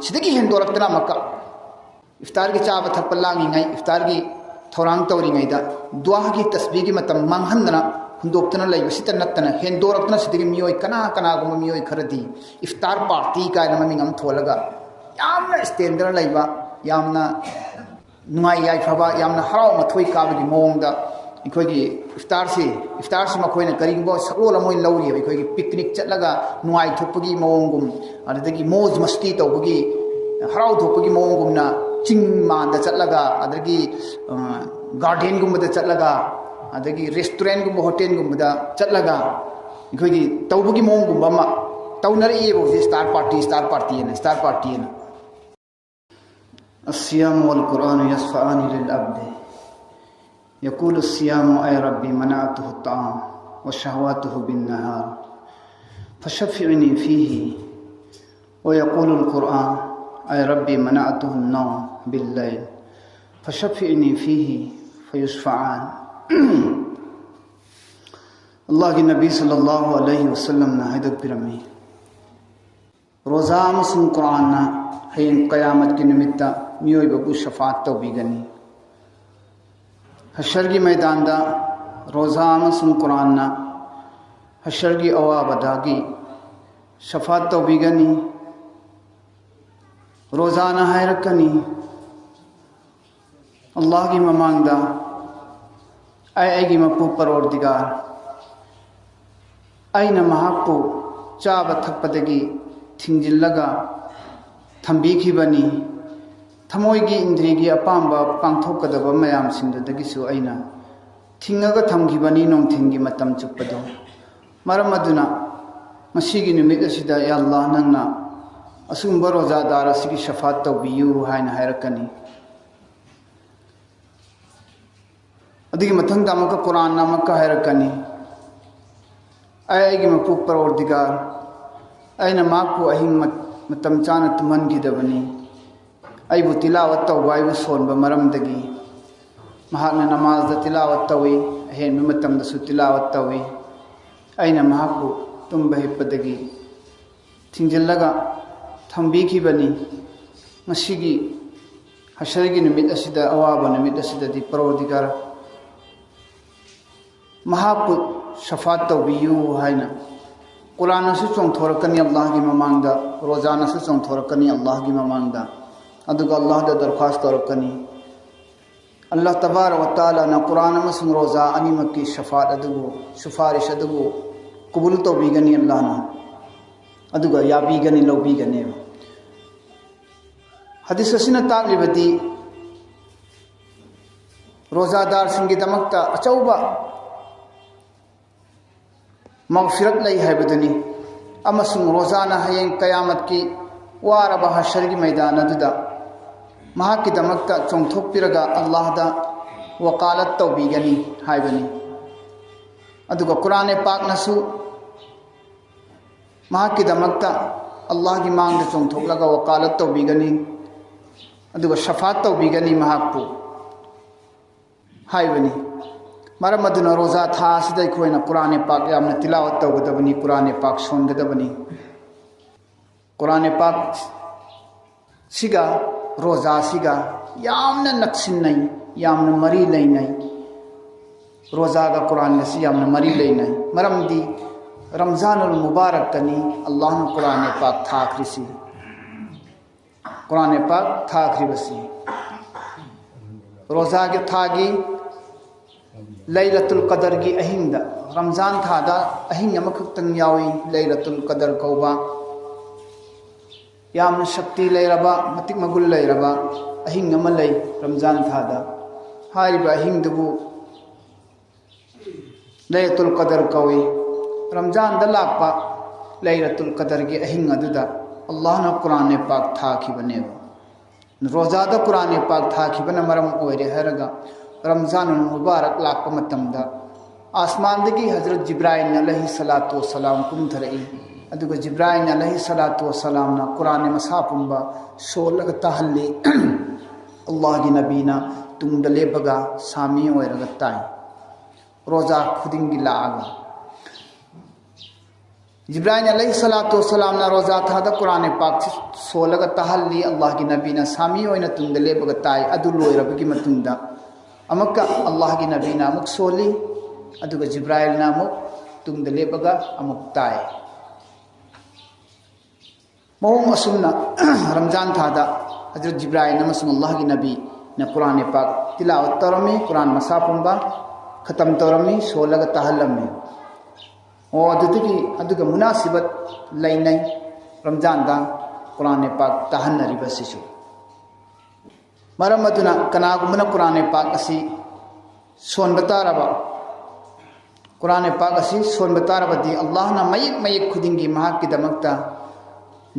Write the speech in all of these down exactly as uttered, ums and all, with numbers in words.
ꯁꯤꯗꯒꯤ ꯍꯦꯟꯗꯣꯔꯛꯇꯅ ꯑꯃꯨꯛꯀ ꯏꯐꯇꯥꯔꯒꯤ ꯆꯥꯕ ꯊꯛꯄ ꯂꯥꯡꯉꯤꯉꯩ, ꯏꯐꯇꯥꯔꯒꯤ ꯊꯧꯔꯥꯡ ꯇꯧꯔꯤꯉꯩꯗ ꯗꯨꯋꯥꯒꯤ ꯇꯁꯕꯤꯒꯤ ꯃꯇꯝ ꯃꯥꯡꯍꯟꯗꯅ ꯍꯨꯟꯗꯣꯛꯇꯅ ꯂꯩꯕꯁꯤꯇ ꯅꯠꯇꯅ ꯍꯦꯟꯗꯣꯔꯛꯇꯅ ꯁꯤꯗꯒꯤ ꯃꯤꯑꯣꯏ ꯀꯅꯥ ꯀꯅꯥꯒꯨꯝꯕ ꯃꯤꯑꯣꯏ ꯈꯔꯗꯤ ꯏꯐꯇꯥꯔ ꯄꯥꯔꯇꯤ ꯀꯥꯏꯅ ꯃꯃꯤꯡ ꯑꯃ ꯊꯣꯜꯂꯒ ꯌꯥꯝꯅ ꯁ꯭ꯇꯦꯟꯗꯔ ꯂꯩꯕ, ꯌꯥꯝꯅ ꯅꯨꯡꯉꯥꯏ ꯌꯥꯏꯐꯕ, ꯌꯥꯝꯅ ꯍꯔꯥꯎ ꯃꯊꯣꯏ ꯀꯥꯕꯒꯤ ꯃꯑꯣꯡꯗ ꯑꯩꯈꯣꯏꯒꯤ ꯏꯐꯇꯥꯔꯁꯤ, ꯏꯐꯇꯥꯔꯁꯤ ꯃꯈꯣꯏꯅ ꯀꯔꯤꯒꯨꯝꯕ ꯁꯛꯂꯣꯟ ꯑꯃ ꯑꯣꯏꯅ ꯂꯧꯔꯤꯕ, ꯑꯩꯈꯣꯏꯒꯤ ꯄꯤꯛꯅꯤꯛ ꯆꯠꯂꯒ ꯅꯨꯡꯉꯥꯏꯊꯣꯛꯄꯒꯤ ꯃꯑꯣꯡꯒꯨꯝ, ꯑꯗꯨꯗꯒꯤ ꯃꯣꯖ ꯃꯁꯇꯤ ꯇꯧꯕꯒꯤ, ꯍꯔꯥꯎ ꯊꯣꯛꯄꯒꯤ ꯃꯑꯣꯡꯒꯨꯝꯅ ꯆꯤꯡ ꯃꯥꯟꯗ ꯆꯠꯂꯒ, ꯑꯗꯒꯤ ꯒꯥꯔꯗꯦꯟꯒꯨꯝꯕꯗ ꯆꯠꯂꯒ, ꯑꯗꯒꯤ ꯔꯦꯁꯇꯨꯔꯦꯟꯒꯨꯝꯕ ꯍꯣꯇꯦꯜꯒꯨꯝꯕꯗ ꯆꯠꯂꯒ ꯑꯩꯈꯣꯏꯒꯤ ꯇꯧꯕꯒꯤ ꯃꯑꯣꯡꯒꯨꯝꯕ ꯑꯃ ꯇꯧꯅꯔꯛꯑꯦꯕ ꯍꯧꯖꯤꯛ ꯏꯁꯇꯥꯔ ꯄꯥꯔꯇꯤ, ꯏꯁꯇꯥꯔ ꯄꯥꯔꯇꯤ ꯑꯅ, ꯏꯁꯇꯥꯔ ꯄꯥꯔꯇꯤ ꯑꯅ. الصيام والقرآن يشفعان للعبد. يقول الصيام: أي ربي منعته الطعام وشهواته بالنهار فشفعني فيه. ويقول القرآن: أي ربي منعته النوم بالليل فشفعني فيه. فيشفعان. ꯑꯜꯂꯥꯍꯒꯤ ꯅꯕꯤ ꯁꯜꯂꯜꯂꯥꯍꯨ ꯑꯂꯩꯍꯤ ꯋꯁꯜꯂꯝꯅ ꯍꯥꯏꯗꯣꯛꯄꯤꯔꯝꯃꯤ, ꯔꯣꯖꯥ ꯑꯃꯁꯨꯡ ꯀꯨꯔꯥꯟꯅ ꯍꯌꯦꯡ ꯀꯌꯥꯃꯠꯀꯤ ꯅꯨꯃꯤꯠꯇ ꯃꯤꯑꯣꯏꯕꯕꯨ ꯁꯐꯥꯠ ꯇꯧꯕꯤꯒꯅꯤ꯫ ꯍꯁꯔꯒꯤ ꯃꯩꯗꯥꯟꯗ ꯔꯣꯖꯥ ꯑꯃꯁꯨꯡ ꯀꯨꯔꯥꯟꯅ ꯍꯁꯔꯒꯤ ꯑꯋꯥꯕꯗꯒꯤ ꯁꯐꯥꯠ ꯇꯧꯕꯤꯒꯅꯤ꯫ ꯔꯣꯖꯥꯅ ꯍꯥꯏꯔꯛꯀꯅꯤ ꯑꯜꯂꯥꯍꯒꯤ ꯃꯃꯥꯡꯗ, "ꯑꯩ ꯑꯩꯒꯤ ꯃꯄꯨ ꯄꯔꯣꯔꯗꯤꯒꯥꯔ, ꯑꯩꯅ ꯃꯍꯥꯛꯄꯨ ꯆꯥꯕ ꯊꯛꯄꯗꯒꯤ ꯊꯤꯡꯖꯤꯜꯂꯒ ꯊꯝꯕꯤꯈꯤꯕꯅꯤ꯫ ꯊꯃꯣꯏꯒꯤ ꯏꯟꯗ꯭ꯔꯤꯒꯤ ꯑꯄꯥꯝꯕ ꯄꯥꯡꯊꯣꯛꯀꯗꯕ ꯃꯌꯥꯝꯁꯤꯡꯗꯨꯗꯒꯤꯁꯨ ꯑꯩꯅ ꯊꯤꯡꯉꯒ ꯊꯝꯈꯤꯕꯅꯤ ꯅꯨꯡꯊꯤꯜꯒꯤ ꯃꯇꯝ ꯆꯨꯞꯄꯗꯣ꯫ ꯃꯔꯝ ꯑꯗꯨꯅ ꯉꯁꯤꯒꯤ ꯅꯨꯃꯤꯠ ꯑꯁꯤꯗ, ꯌꯥ ꯑꯜꯂꯥꯍ, ꯅꯪꯅ ꯑꯁꯤꯒꯨꯝꯕ ꯔꯣꯖꯥꯗꯥꯔ ꯑꯁꯤꯒꯤ ꯁꯐꯥꯠ ꯇꯧꯕꯤꯌꯨ" ꯍꯥꯏꯅ ꯍꯥꯏꯔꯛꯀꯅꯤ꯫ ꯑꯗꯨꯒꯤ ꯃꯊꯪꯗ ꯑꯃꯨꯛꯀ ꯀꯨꯔꯥꯟꯅ ꯑꯃꯨꯛꯀ ꯍꯥꯏꯔꯛꯀꯅꯤ, "ꯑꯩ ꯑꯩꯒꯤ ꯃꯄꯨ ꯄꯔꯣꯔꯗꯤꯒꯥꯔ, ꯑꯩꯅ ꯃꯍꯥꯛꯄꯨ ꯑꯍꯤꯡ ꯃꯠ-, ꯃꯇꯝ ꯆꯥꯅ ꯇꯨꯝꯍꯟꯈꯤꯗꯕꯅꯤ꯫ ꯑꯩꯕꯨ ꯇꯤꯂꯥꯋꯠ ꯇꯧꯕ, ꯑꯩꯕꯨ ꯁꯣꯟꯕ ꯃꯔꯝꯗꯒꯤ ꯃꯍꯥꯛꯅ ꯅꯃꯥꯖꯗ ꯇꯤꯂꯥꯋꯠ ꯇꯧꯏ, ꯑꯍꯦꯟꯕ ꯃꯇꯝꯗꯁꯨ ꯇꯤꯂꯥꯋꯠ ꯇꯧꯏ꯫ ꯑꯩꯅ ꯃꯍꯥꯛꯄꯨ ꯇꯨꯝꯕ ꯍꯤꯞꯄꯗꯒꯤ ꯊꯤꯡꯖꯤꯜꯂꯒ ꯊꯝꯕꯤꯈꯤꯕꯅꯤ꯫ ꯉꯁꯤꯒꯤ ꯍꯁꯔꯒꯤ ꯅꯨꯃꯤꯠ ꯑꯁꯤꯗ, ꯑꯋꯥꯕ ꯅꯨꯃꯤꯠ ꯑꯁꯤꯗꯗꯤ ꯄꯔꯣꯗꯤꯒꯥꯔ ꯃꯍꯥꯛꯄꯨ ꯁꯐꯥꯠ ꯇꯧꯕꯤꯌꯨ ꯍꯥꯏꯅ ꯀꯨꯔꯥꯟꯅꯁꯨ ꯆꯣꯡꯊꯣꯔꯛꯀꯅꯤ ꯑꯜꯂꯥꯍꯒꯤ ꯃꯃꯥꯡꯗ, ꯔꯣꯖꯥꯅꯁꯨ ꯆꯣꯡꯊꯣꯔꯛꯀꯅꯤ ꯑꯜꯂꯥꯍꯒꯤ ꯃꯃꯥꯡꯗ, ꯑꯗꯨꯒ ꯑꯜꯂꯥꯍꯗ ꯗꯔꯈ꯭ꯋꯥꯁ ꯇꯧꯔꯛꯀꯅꯤ꯫ ꯑꯜꯂꯥꯍ ꯇꯕꯥꯔꯛ ꯋ ꯇꯥꯂꯥꯅ ꯀꯨꯔꯥꯟ ꯑꯃꯁꯨꯡ ꯔꯣꯖꯥ ꯑꯅꯤꯃꯛꯀꯤ ꯁꯐꯥꯠ ꯑꯗꯨꯕꯨ, ꯁꯨꯐꯥꯔꯤꯁ ꯑꯗꯨꯕꯨ ꯀꯕꯨꯜ ꯇꯧꯕꯤꯒꯅꯤ ꯑꯜꯂꯥꯍꯅ, ꯑꯗꯨꯒ ꯌꯥꯕꯤꯒꯅꯤ, ꯂꯧꯕꯤꯒꯅꯦꯕ꯫ ꯍꯗꯤꯁ ꯑꯁꯤꯅ ꯇꯥꯛꯂꯤꯕꯗꯤ ꯔꯣꯖꯥꯗꯥꯔꯁꯤꯡꯒꯤꯗꯃꯛꯇ ꯑꯆꯧꯕ ꯃꯒꯐꯤꯔꯠ ꯂꯩ ꯍꯥꯏꯕꯗꯨꯅꯤ꯫ ꯑꯃꯁꯨꯡ ꯔꯣꯖꯥꯅ ꯍꯌꯦꯡ ꯀꯌꯥꯃꯠꯀꯤ ꯋꯥꯔꯕ ꯍꯁꯔꯒꯤ ꯃꯩꯗꯥꯟ ꯑꯗꯨꯗ ꯃꯍꯥꯛꯀꯤꯗꯃꯛꯇ ꯆꯣꯡꯊꯣꯛꯄꯤꯔꯒ ꯑꯜꯂꯥꯍꯗ ꯋꯀꯥꯂꯠ ꯇꯧꯕꯤꯒꯅꯤ ꯍꯥꯏꯕꯅꯤ꯫ ꯑꯗꯨꯒ ꯀꯨꯔꯥꯟ ꯄꯥꯛꯅꯁꯨ ꯃꯍꯥꯛꯀꯤꯗꯃꯛꯇ ꯑꯜꯂꯥꯍꯒꯤ ꯃꯥꯡꯗ ꯆꯣꯡꯊꯣꯛꯂꯒ ꯋꯀꯥꯂꯠ ꯇꯧꯕꯤꯒꯅꯤ, ꯑꯗꯨꯒ ꯁꯐꯥꯠ ꯇꯧꯕꯤꯒꯅꯤ ꯃꯍꯥꯛꯄꯨ ꯍꯥꯏꯕꯅꯤ꯫ ꯃꯔꯝ ꯑꯗꯨꯅ ꯔꯣꯖꯥ ꯊꯥ ꯑꯁꯤꯗ ꯑꯩꯈꯣꯏꯅ ꯀꯨꯔꯥꯟ ꯄꯥꯛ ꯌꯥꯝꯅ ꯇꯤꯂꯥꯋꯠ ꯇꯧꯒꯗꯕꯅꯤ, ꯀꯨꯔꯥꯟ ꯄꯥꯛ ꯁꯣꯟꯒꯗꯕꯅꯤ꯫ ꯀꯨꯔꯥꯟ ꯄꯥꯛ ꯁꯤꯒ ꯔꯣꯖꯥꯁꯤꯒ ꯌꯥꯝꯅ ꯅꯛꯁꯤꯟꯅꯩ, ꯌꯥꯝꯅ ꯃꯔꯤ ꯂꯩꯅꯩ꯫ ꯔꯣꯖꯥꯒ ꯀꯨꯔꯥꯟꯒꯁꯤ ꯌꯥꯝꯅ ꯃꯔꯤ ꯂꯩꯅꯩ꯫ ꯃꯔꯝꯗꯤ ꯔꯝꯖꯥꯅꯨꯜ ꯃꯨꯕꯥꯔꯛꯇꯅꯤ ꯑꯜꯂꯥꯍꯅ ꯀꯨꯔꯥꯟ ꯄꯥꯛ ꯊꯥꯈ꯭ꯔꯤꯁꯤ꯫ ꯀꯨꯔꯥꯟ ꯄꯥꯛ ꯊꯥꯈ꯭ꯔꯤꯕꯁꯤ ꯔꯣꯖꯥꯒꯤ ꯊꯥꯒꯤ ꯂꯩꯂꯇꯨꯜ ꯀꯗꯔꯒꯤ ꯑꯍꯤꯡꯗ, ꯔꯝꯖꯥꯟ ꯊꯥꯗ ꯑꯍꯤꯡ ꯑꯃꯈꯛꯇꯪ ꯌꯥꯎꯏ, ꯂꯩꯂꯇꯨꯜ ꯀꯗꯔ ꯀꯧꯕ꯫ ꯌꯥꯝꯅ ꯁꯛꯇꯤ ꯂꯩꯔꯕ, ꯃꯇꯤꯛ ꯃꯒꯨꯟ ꯂꯩꯔꯕ ꯑꯍꯤꯡ ꯑꯃ ꯂꯩ ꯔꯝꯖꯥꯟ ꯊꯥꯗ꯫ ꯍꯥꯏꯔꯤꯕ ꯑꯍꯤꯡꯗꯨꯕꯨ ꯂꯩꯂꯇꯨꯜ ꯀꯗꯔ ꯀꯧꯏ꯫ ꯔꯝꯖꯥꯟꯗ ꯂꯥꯛꯄ ꯂꯩꯂꯇꯨꯜ ꯀꯗꯔꯒꯤ ꯑꯍꯤꯡ ꯑꯗꯨꯗ ꯑꯜꯂꯥꯍꯅ ꯀꯨꯔꯥꯟ ꯄꯥꯛ ꯊꯥꯈꯤꯕꯅꯦꯕ꯫ ꯔꯣꯖꯥꯗ ꯀꯨꯔꯥꯟ ꯄꯥꯛ ꯊꯥꯈꯤꯕꯅ ꯃꯔꯝ ꯑꯣꯏꯔꯦ ꯍꯥꯏꯔꯒ ꯔꯝꯖꯥꯅꯨꯜ ꯃꯨꯕꯥꯔꯛ ꯂꯥꯛꯄ ꯃꯇꯝꯗ ꯑꯁꯃꯥꯟꯗꯒꯤ ꯍꯖꯔꯠ ꯖꯤꯕ꯭ꯔꯥꯏꯜ ꯑꯂꯩꯍꯤ ꯁꯂꯥꯇꯨ ꯋꯁꯁꯂꯥꯝ ꯀꯨꯝꯊꯔꯛꯏ꯫ ꯑꯗꯨꯒ ꯖꯤꯕ꯭ꯔꯥꯏꯜ ꯑꯂꯩꯍꯤ ꯁꯂꯥꯇꯨ ꯋꯁꯁꯂꯥꯝꯅ ꯀꯨꯔꯥꯟ ꯃꯁꯥ ꯄꯨꯝꯕ ꯁꯣꯜꯂꯒ ꯇꯥꯍꯜꯂꯤ꯫ ꯑꯜꯂꯥꯍꯒꯤ ꯅꯕꯤꯅ ꯇꯨꯡꯗ ꯂꯦꯞꯄꯒ ꯁꯥꯃꯤ ꯑꯣꯏꯔꯒ ꯇꯥꯏ꯫ ꯔꯣꯖꯥ ꯈꯨꯗꯤꯡꯒꯤ ꯂꯥꯛꯑꯒ ꯖꯤꯕ꯭ꯔꯥꯏꯜ ꯑꯂꯩꯍꯤ ꯁꯂꯥꯇꯨ ꯋꯁꯁꯂꯥꯝꯅ ꯔꯣꯖꯥ ꯊꯥꯗ ꯀꯨꯔꯥꯟ ꯄꯥꯛꯁꯤ ꯁꯣꯜꯂꯒ ꯇꯥꯍꯜꯂꯤ꯫ ꯑꯜꯂꯥꯍꯒꯤ ꯅꯕꯤꯅ ꯁꯥꯃꯤ ꯑꯣꯏꯅ ꯇꯨꯡꯗ ꯂꯦꯞꯄꯒ ꯇꯥꯏ꯫ ꯑꯗꯨ ꯂꯣꯏꯔꯕꯒꯤ ꯃꯇꯨꯡꯗ ꯑꯃꯨꯛꯀ ꯑꯜꯂꯥꯍꯒꯤ ꯅꯕꯤꯅ ꯑꯃꯨꯛ ꯁꯣꯜꯂꯤ, ꯑꯗꯨꯒ ꯖꯤꯕ꯭ꯔꯥꯏꯜꯅ ꯑꯃꯨꯛ ꯇꯨꯡꯗ ꯂꯦꯞꯄꯒ ꯑꯃꯨꯛ ꯇꯥꯏ꯫ ꯃꯑꯣꯡ ꯑꯁꯨꯝꯅ ꯔꯝꯖꯥꯟ ꯊꯥꯗ ꯍꯖꯔꯠ ꯖꯤꯕ꯭ꯔꯥꯏꯜ ꯑꯃꯁꯨꯡ ꯑꯜꯂꯥꯍꯒꯤ ꯅꯕꯤꯅ ꯀꯨꯔꯥꯟ ꯄꯥꯛ ꯇꯤꯂꯥꯋꯠ ꯇꯧꯔꯝꯃꯤ, ꯀꯨꯔꯥꯟ ꯃꯁꯥ ꯄꯨꯝꯕ ꯈꯇꯝ ꯇꯧꯔꯝꯃꯤ, ꯁꯣꯜꯂꯒ ꯇꯥꯍꯜꯂꯝꯃꯤ꯫ ꯑꯣ, ꯑꯗꯨꯗꯒꯤ, ꯑꯗꯨꯒ ꯃꯨꯅꯥꯁꯤꯕꯠ ꯂꯩꯅꯩ ꯔꯝꯖꯥꯟꯗ ꯀꯨꯔꯥꯟ ꯄꯥꯛ ꯇꯥꯍꯟꯅꯔꯤꯕꯁꯤꯁꯨ꯫ ꯃꯔꯝ ꯑꯗꯨꯅ ꯀꯅꯥꯒꯨꯝꯕꯅ ꯀꯨꯔꯥꯟ ꯄꯥꯛ ꯑꯁꯤ ꯁꯣꯟꯕ ꯇꯥꯔꯕ, ꯀꯨꯔꯥꯟ ꯄꯥꯛ ꯑꯁꯤ ꯁꯣꯟꯕ ꯇꯥꯔꯕꯗꯤ, ꯑꯜꯂꯥꯍꯅ ꯃꯌꯦꯛ ꯃꯌꯦꯛ ꯈꯨꯗꯤꯡꯒꯤ ꯃꯍꯥꯛꯀꯤꯗꯃꯛꯇ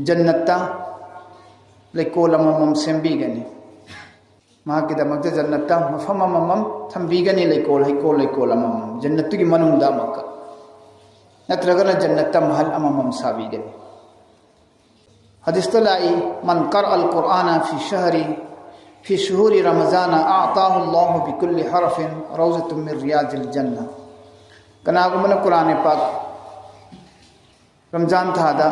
ꯖꯟꯅꯠꯇ ꯂꯩꯀꯣꯜ ꯑꯃꯃꯝ ꯁꯦꯝꯕꯤꯒꯅꯤ꯫ ꯃꯍꯥꯛꯀꯤꯗꯃꯛꯇ ꯖꯟꯅꯠꯇ ꯃꯐꯝ ꯑꯃꯃꯝ ꯊꯝꯕꯤꯒꯅꯤ, ꯂꯩꯀꯣꯜ, ꯍꯩꯀꯣꯜ ꯂꯩꯀꯣꯜ ꯑꯃꯃꯝ, ꯖꯟꯅꯠꯇꯨꯒꯤ ꯃꯅꯨꯡꯗ ꯑꯃꯨꯛꯀ, ꯅꯠꯇ꯭ꯔꯒꯅ ꯖꯟꯅꯠꯇ ꯃꯍꯜ ꯑꯃꯃꯝ ꯁꯥꯕꯤꯒꯅꯤ꯫ ꯍꯗꯤꯁꯇ ꯂꯥꯛꯏ, "ꯃꯟ ꯀꯔ ꯑꯜ ꯀꯨꯔꯥꯅ ꯐꯤ ꯁꯍꯔꯤ, ꯐꯤ ꯁꯨꯍꯨꯔꯤ ꯔꯃꯖꯥꯅ ꯑꯥꯇꯥꯍꯨ ꯑꯜꯂꯥꯍꯨ ꯕꯤꯀꯨꯜꯂꯤ ꯍꯔꯐꯤꯟ ꯔꯧꯖꯇꯨꯝ ꯃꯤꯟ ꯔꯤꯌꯥꯖꯤꯜ ꯖꯟꯅ"꯫ ꯀꯅꯥꯒꯨꯝꯕꯅ ꯀꯨꯔꯥꯟ ꯄꯥꯛ ꯔꯝꯖꯥꯟ ꯊꯥꯗ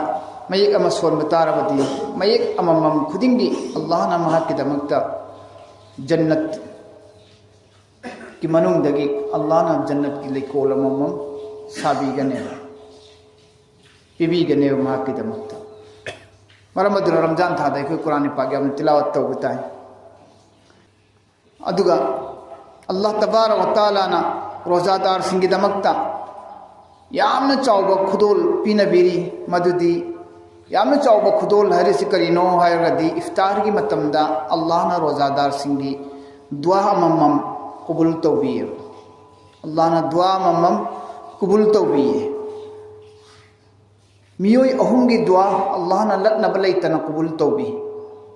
ꯃꯌꯦꯛ ꯑꯃ ꯁꯣꯟꯕ ꯇꯥꯔꯕꯗꯤ, ꯃꯌꯦꯛ ꯑꯃꯃꯝ ꯈꯨꯗꯤꯡꯒꯤ ꯑꯜꯂꯥꯍꯅ ꯃꯍꯥꯛꯀꯤꯗꯃꯛꯇ ꯖꯟꯅꯠꯀꯤ ꯃꯅꯨꯡꯗꯒꯤ ꯑꯜꯂꯥꯍꯅ ꯖꯟꯅꯠꯀꯤ ꯂꯩꯀꯣꯜ ꯑꯃꯃꯝ ꯁꯥꯕꯤꯒꯅꯦꯕ, ꯄꯤꯕꯤꯒꯅꯦꯕ ꯃꯍꯥꯛꯀꯤꯗꯃꯛꯇ꯫ ꯃꯔꯝ ꯑꯗꯨꯅ ꯔꯝꯖꯥꯟ ꯊꯥꯗ ꯑꯩꯈꯣꯏ ꯀꯨꯔꯥꯟ ꯄꯥꯛ ꯌꯥꯝꯅ ꯇꯤꯂꯥꯋꯠ ꯇꯧꯕ ꯇꯥꯏ꯫ ꯑꯗꯨꯒ ꯑꯜꯂꯥꯍ ꯇꯕꯥꯔꯛ ꯋ ꯇꯥꯂꯥꯅ ꯔꯣꯖꯥꯗꯥꯔꯁꯤꯡꯒꯤꯗꯃꯛꯇ ꯌꯥꯝꯅ ꯆꯥꯎꯕ ꯈꯨꯗꯣꯜ ꯄꯤꯅꯕꯤꯔꯤ꯫ ꯃꯗꯨꯗꯤ, ꯌꯥꯝꯅ ꯆꯥꯎꯕ ꯈꯨꯗꯣꯜ ꯍꯥꯏꯔꯤꯁꯤ ꯀꯔꯤꯅꯣ ꯍꯥꯏꯔꯒꯗꯤ, ꯏꯐꯇꯥꯔꯒꯤ ꯃꯇꯝꯗ ꯑꯜꯂꯥꯍꯅ ꯔꯣꯖꯥꯗꯥꯔꯁꯤꯡꯒꯤ ꯗꯨꯋꯥ ꯑꯃꯃꯝ ꯀꯕꯨꯜ ꯇꯧꯕꯤꯌꯦ꯫ ꯑꯜꯂꯥꯍꯅ ꯗꯨꯋꯥ ꯑꯃꯃꯝ ꯀꯕꯨꯜ ꯇꯧꯕꯤꯌꯦ꯫ ꯃꯤꯑꯣꯏ ꯑꯍꯨꯝꯒꯤ ꯗꯨꯋꯥ ꯑꯜꯂꯥꯍꯅ ꯂꯠꯅꯕ ꯂꯩꯇꯅ ꯀꯕꯨꯜ ꯇꯧꯕꯤ꯫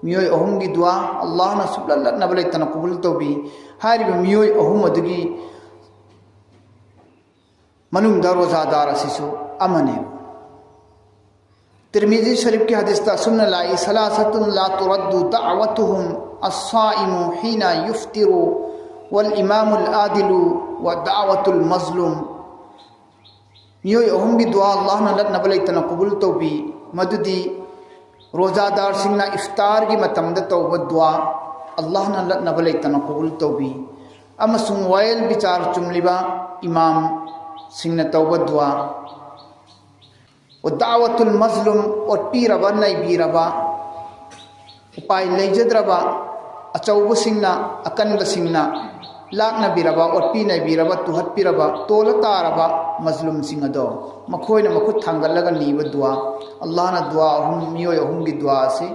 ꯃꯤꯑꯣꯏ ꯑꯍꯨꯝꯒꯤ ꯗꯨꯋꯥ ꯑꯜꯂꯥꯍꯅ ꯁꯨꯡꯂꯠ ꯂꯠꯅꯕ ꯂꯩꯇꯅ ꯀꯕꯨꯜ ꯇꯧꯕꯤ꯫ ꯍꯥꯏꯔꯤꯕ ꯃꯤꯑꯣꯏ ꯑꯍꯨꯝ ꯑꯗꯨꯒꯤ ꯃꯅꯨꯡꯗ ꯔꯣꯖꯥꯗꯥꯔ ꯑꯁꯤꯁꯨ ꯑꯃꯅꯤ꯫ ꯇꯤꯔꯃꯤꯖꯤ ꯁꯔꯤꯐꯀꯤ ꯍꯗꯤꯁꯇ ꯑꯁꯨꯝꯅ ꯂꯥꯛꯏ, "ꯁꯂꯥꯁꯥꯇꯨꯟ ꯂꯥ ꯇꯨꯔꯗꯨ ꯗꯥꯋꯥꯇꯨꯍꯨꯝ ꯑꯁꯥꯏꯃꯨ ꯍꯤꯅ ꯌꯨꯐꯇꯤꯔꯨ ꯋꯥꯜ ꯏꯃꯥꯃꯨꯜ ꯑꯥꯗꯤꯂꯨ ꯋꯥ ꯗꯥꯋꯥꯇꯨꯜ ꯃꯖꯂꯨꯝ"꯫ ꯃꯤꯑꯣꯏ ꯑꯍꯨꯝꯒꯤ ꯗꯨꯋꯥ ꯑꯜꯂꯥꯍꯅ ꯂꯠꯅꯕ ꯂꯩꯇꯅ ꯀꯕꯨꯜ ꯇꯧꯕꯤ꯫ ꯃꯗꯨꯗꯤ ꯔꯣꯖꯥꯗꯥꯔꯁꯤꯡꯅ ꯏꯐꯇꯥꯔꯒꯤ ꯃꯇꯝꯗ ꯇꯧꯕ ꯗꯨꯋꯥ ꯑꯜꯂꯥꯍꯅ ꯂꯠꯅꯕ ꯂꯩꯇꯅ ꯀꯕꯨꯜ ꯇꯧꯕꯤ, ꯑꯃꯁꯨꯡ ꯋꯥꯌꯦꯜ ꯕꯤꯆꯥꯔ ꯆꯨꯝꯂꯤꯕ ꯏꯃꯥꯝꯁꯤꯡꯅ ꯇꯧꯕ ꯗꯨꯋꯥ꯫ ꯗꯥꯋꯥꯇꯨꯜ ꯃꯖꯂꯨꯝ, ꯑꯣꯠꯄꯤꯔꯕ ꯅꯩꯕꯤꯔꯕ, ꯎꯄꯥꯏ ꯂꯩꯖꯗ꯭ꯔꯕ ꯑꯆꯧꯕꯁꯤꯡꯅ, ꯑꯀꯟꯕꯁꯤꯡꯅ ꯂꯥꯛꯅꯕꯤꯔꯕ, ꯑꯣꯠꯄꯤ ꯅꯩꯕꯤꯔꯕ, ꯇꯨꯍꯠꯄꯤꯔꯕ, ꯇꯣꯜꯂ ꯇꯥꯔꯕ ꯃꯖꯂꯨꯝꯁꯤꯡ ꯑꯗꯣ ꯃꯈꯣꯏꯅ ꯃꯈꯨꯠ ꯊꯥꯡꯒꯠꯂꯒ ꯅꯤꯕ ꯗꯨꯋꯥ, ꯑꯜꯂꯥꯍꯅ ꯗꯨꯋꯥ ꯑꯍꯨꯝ, ꯃꯤꯑꯣꯏ ꯑꯍꯨꯝꯒꯤ ꯗꯨꯋꯥ ꯑꯁꯤ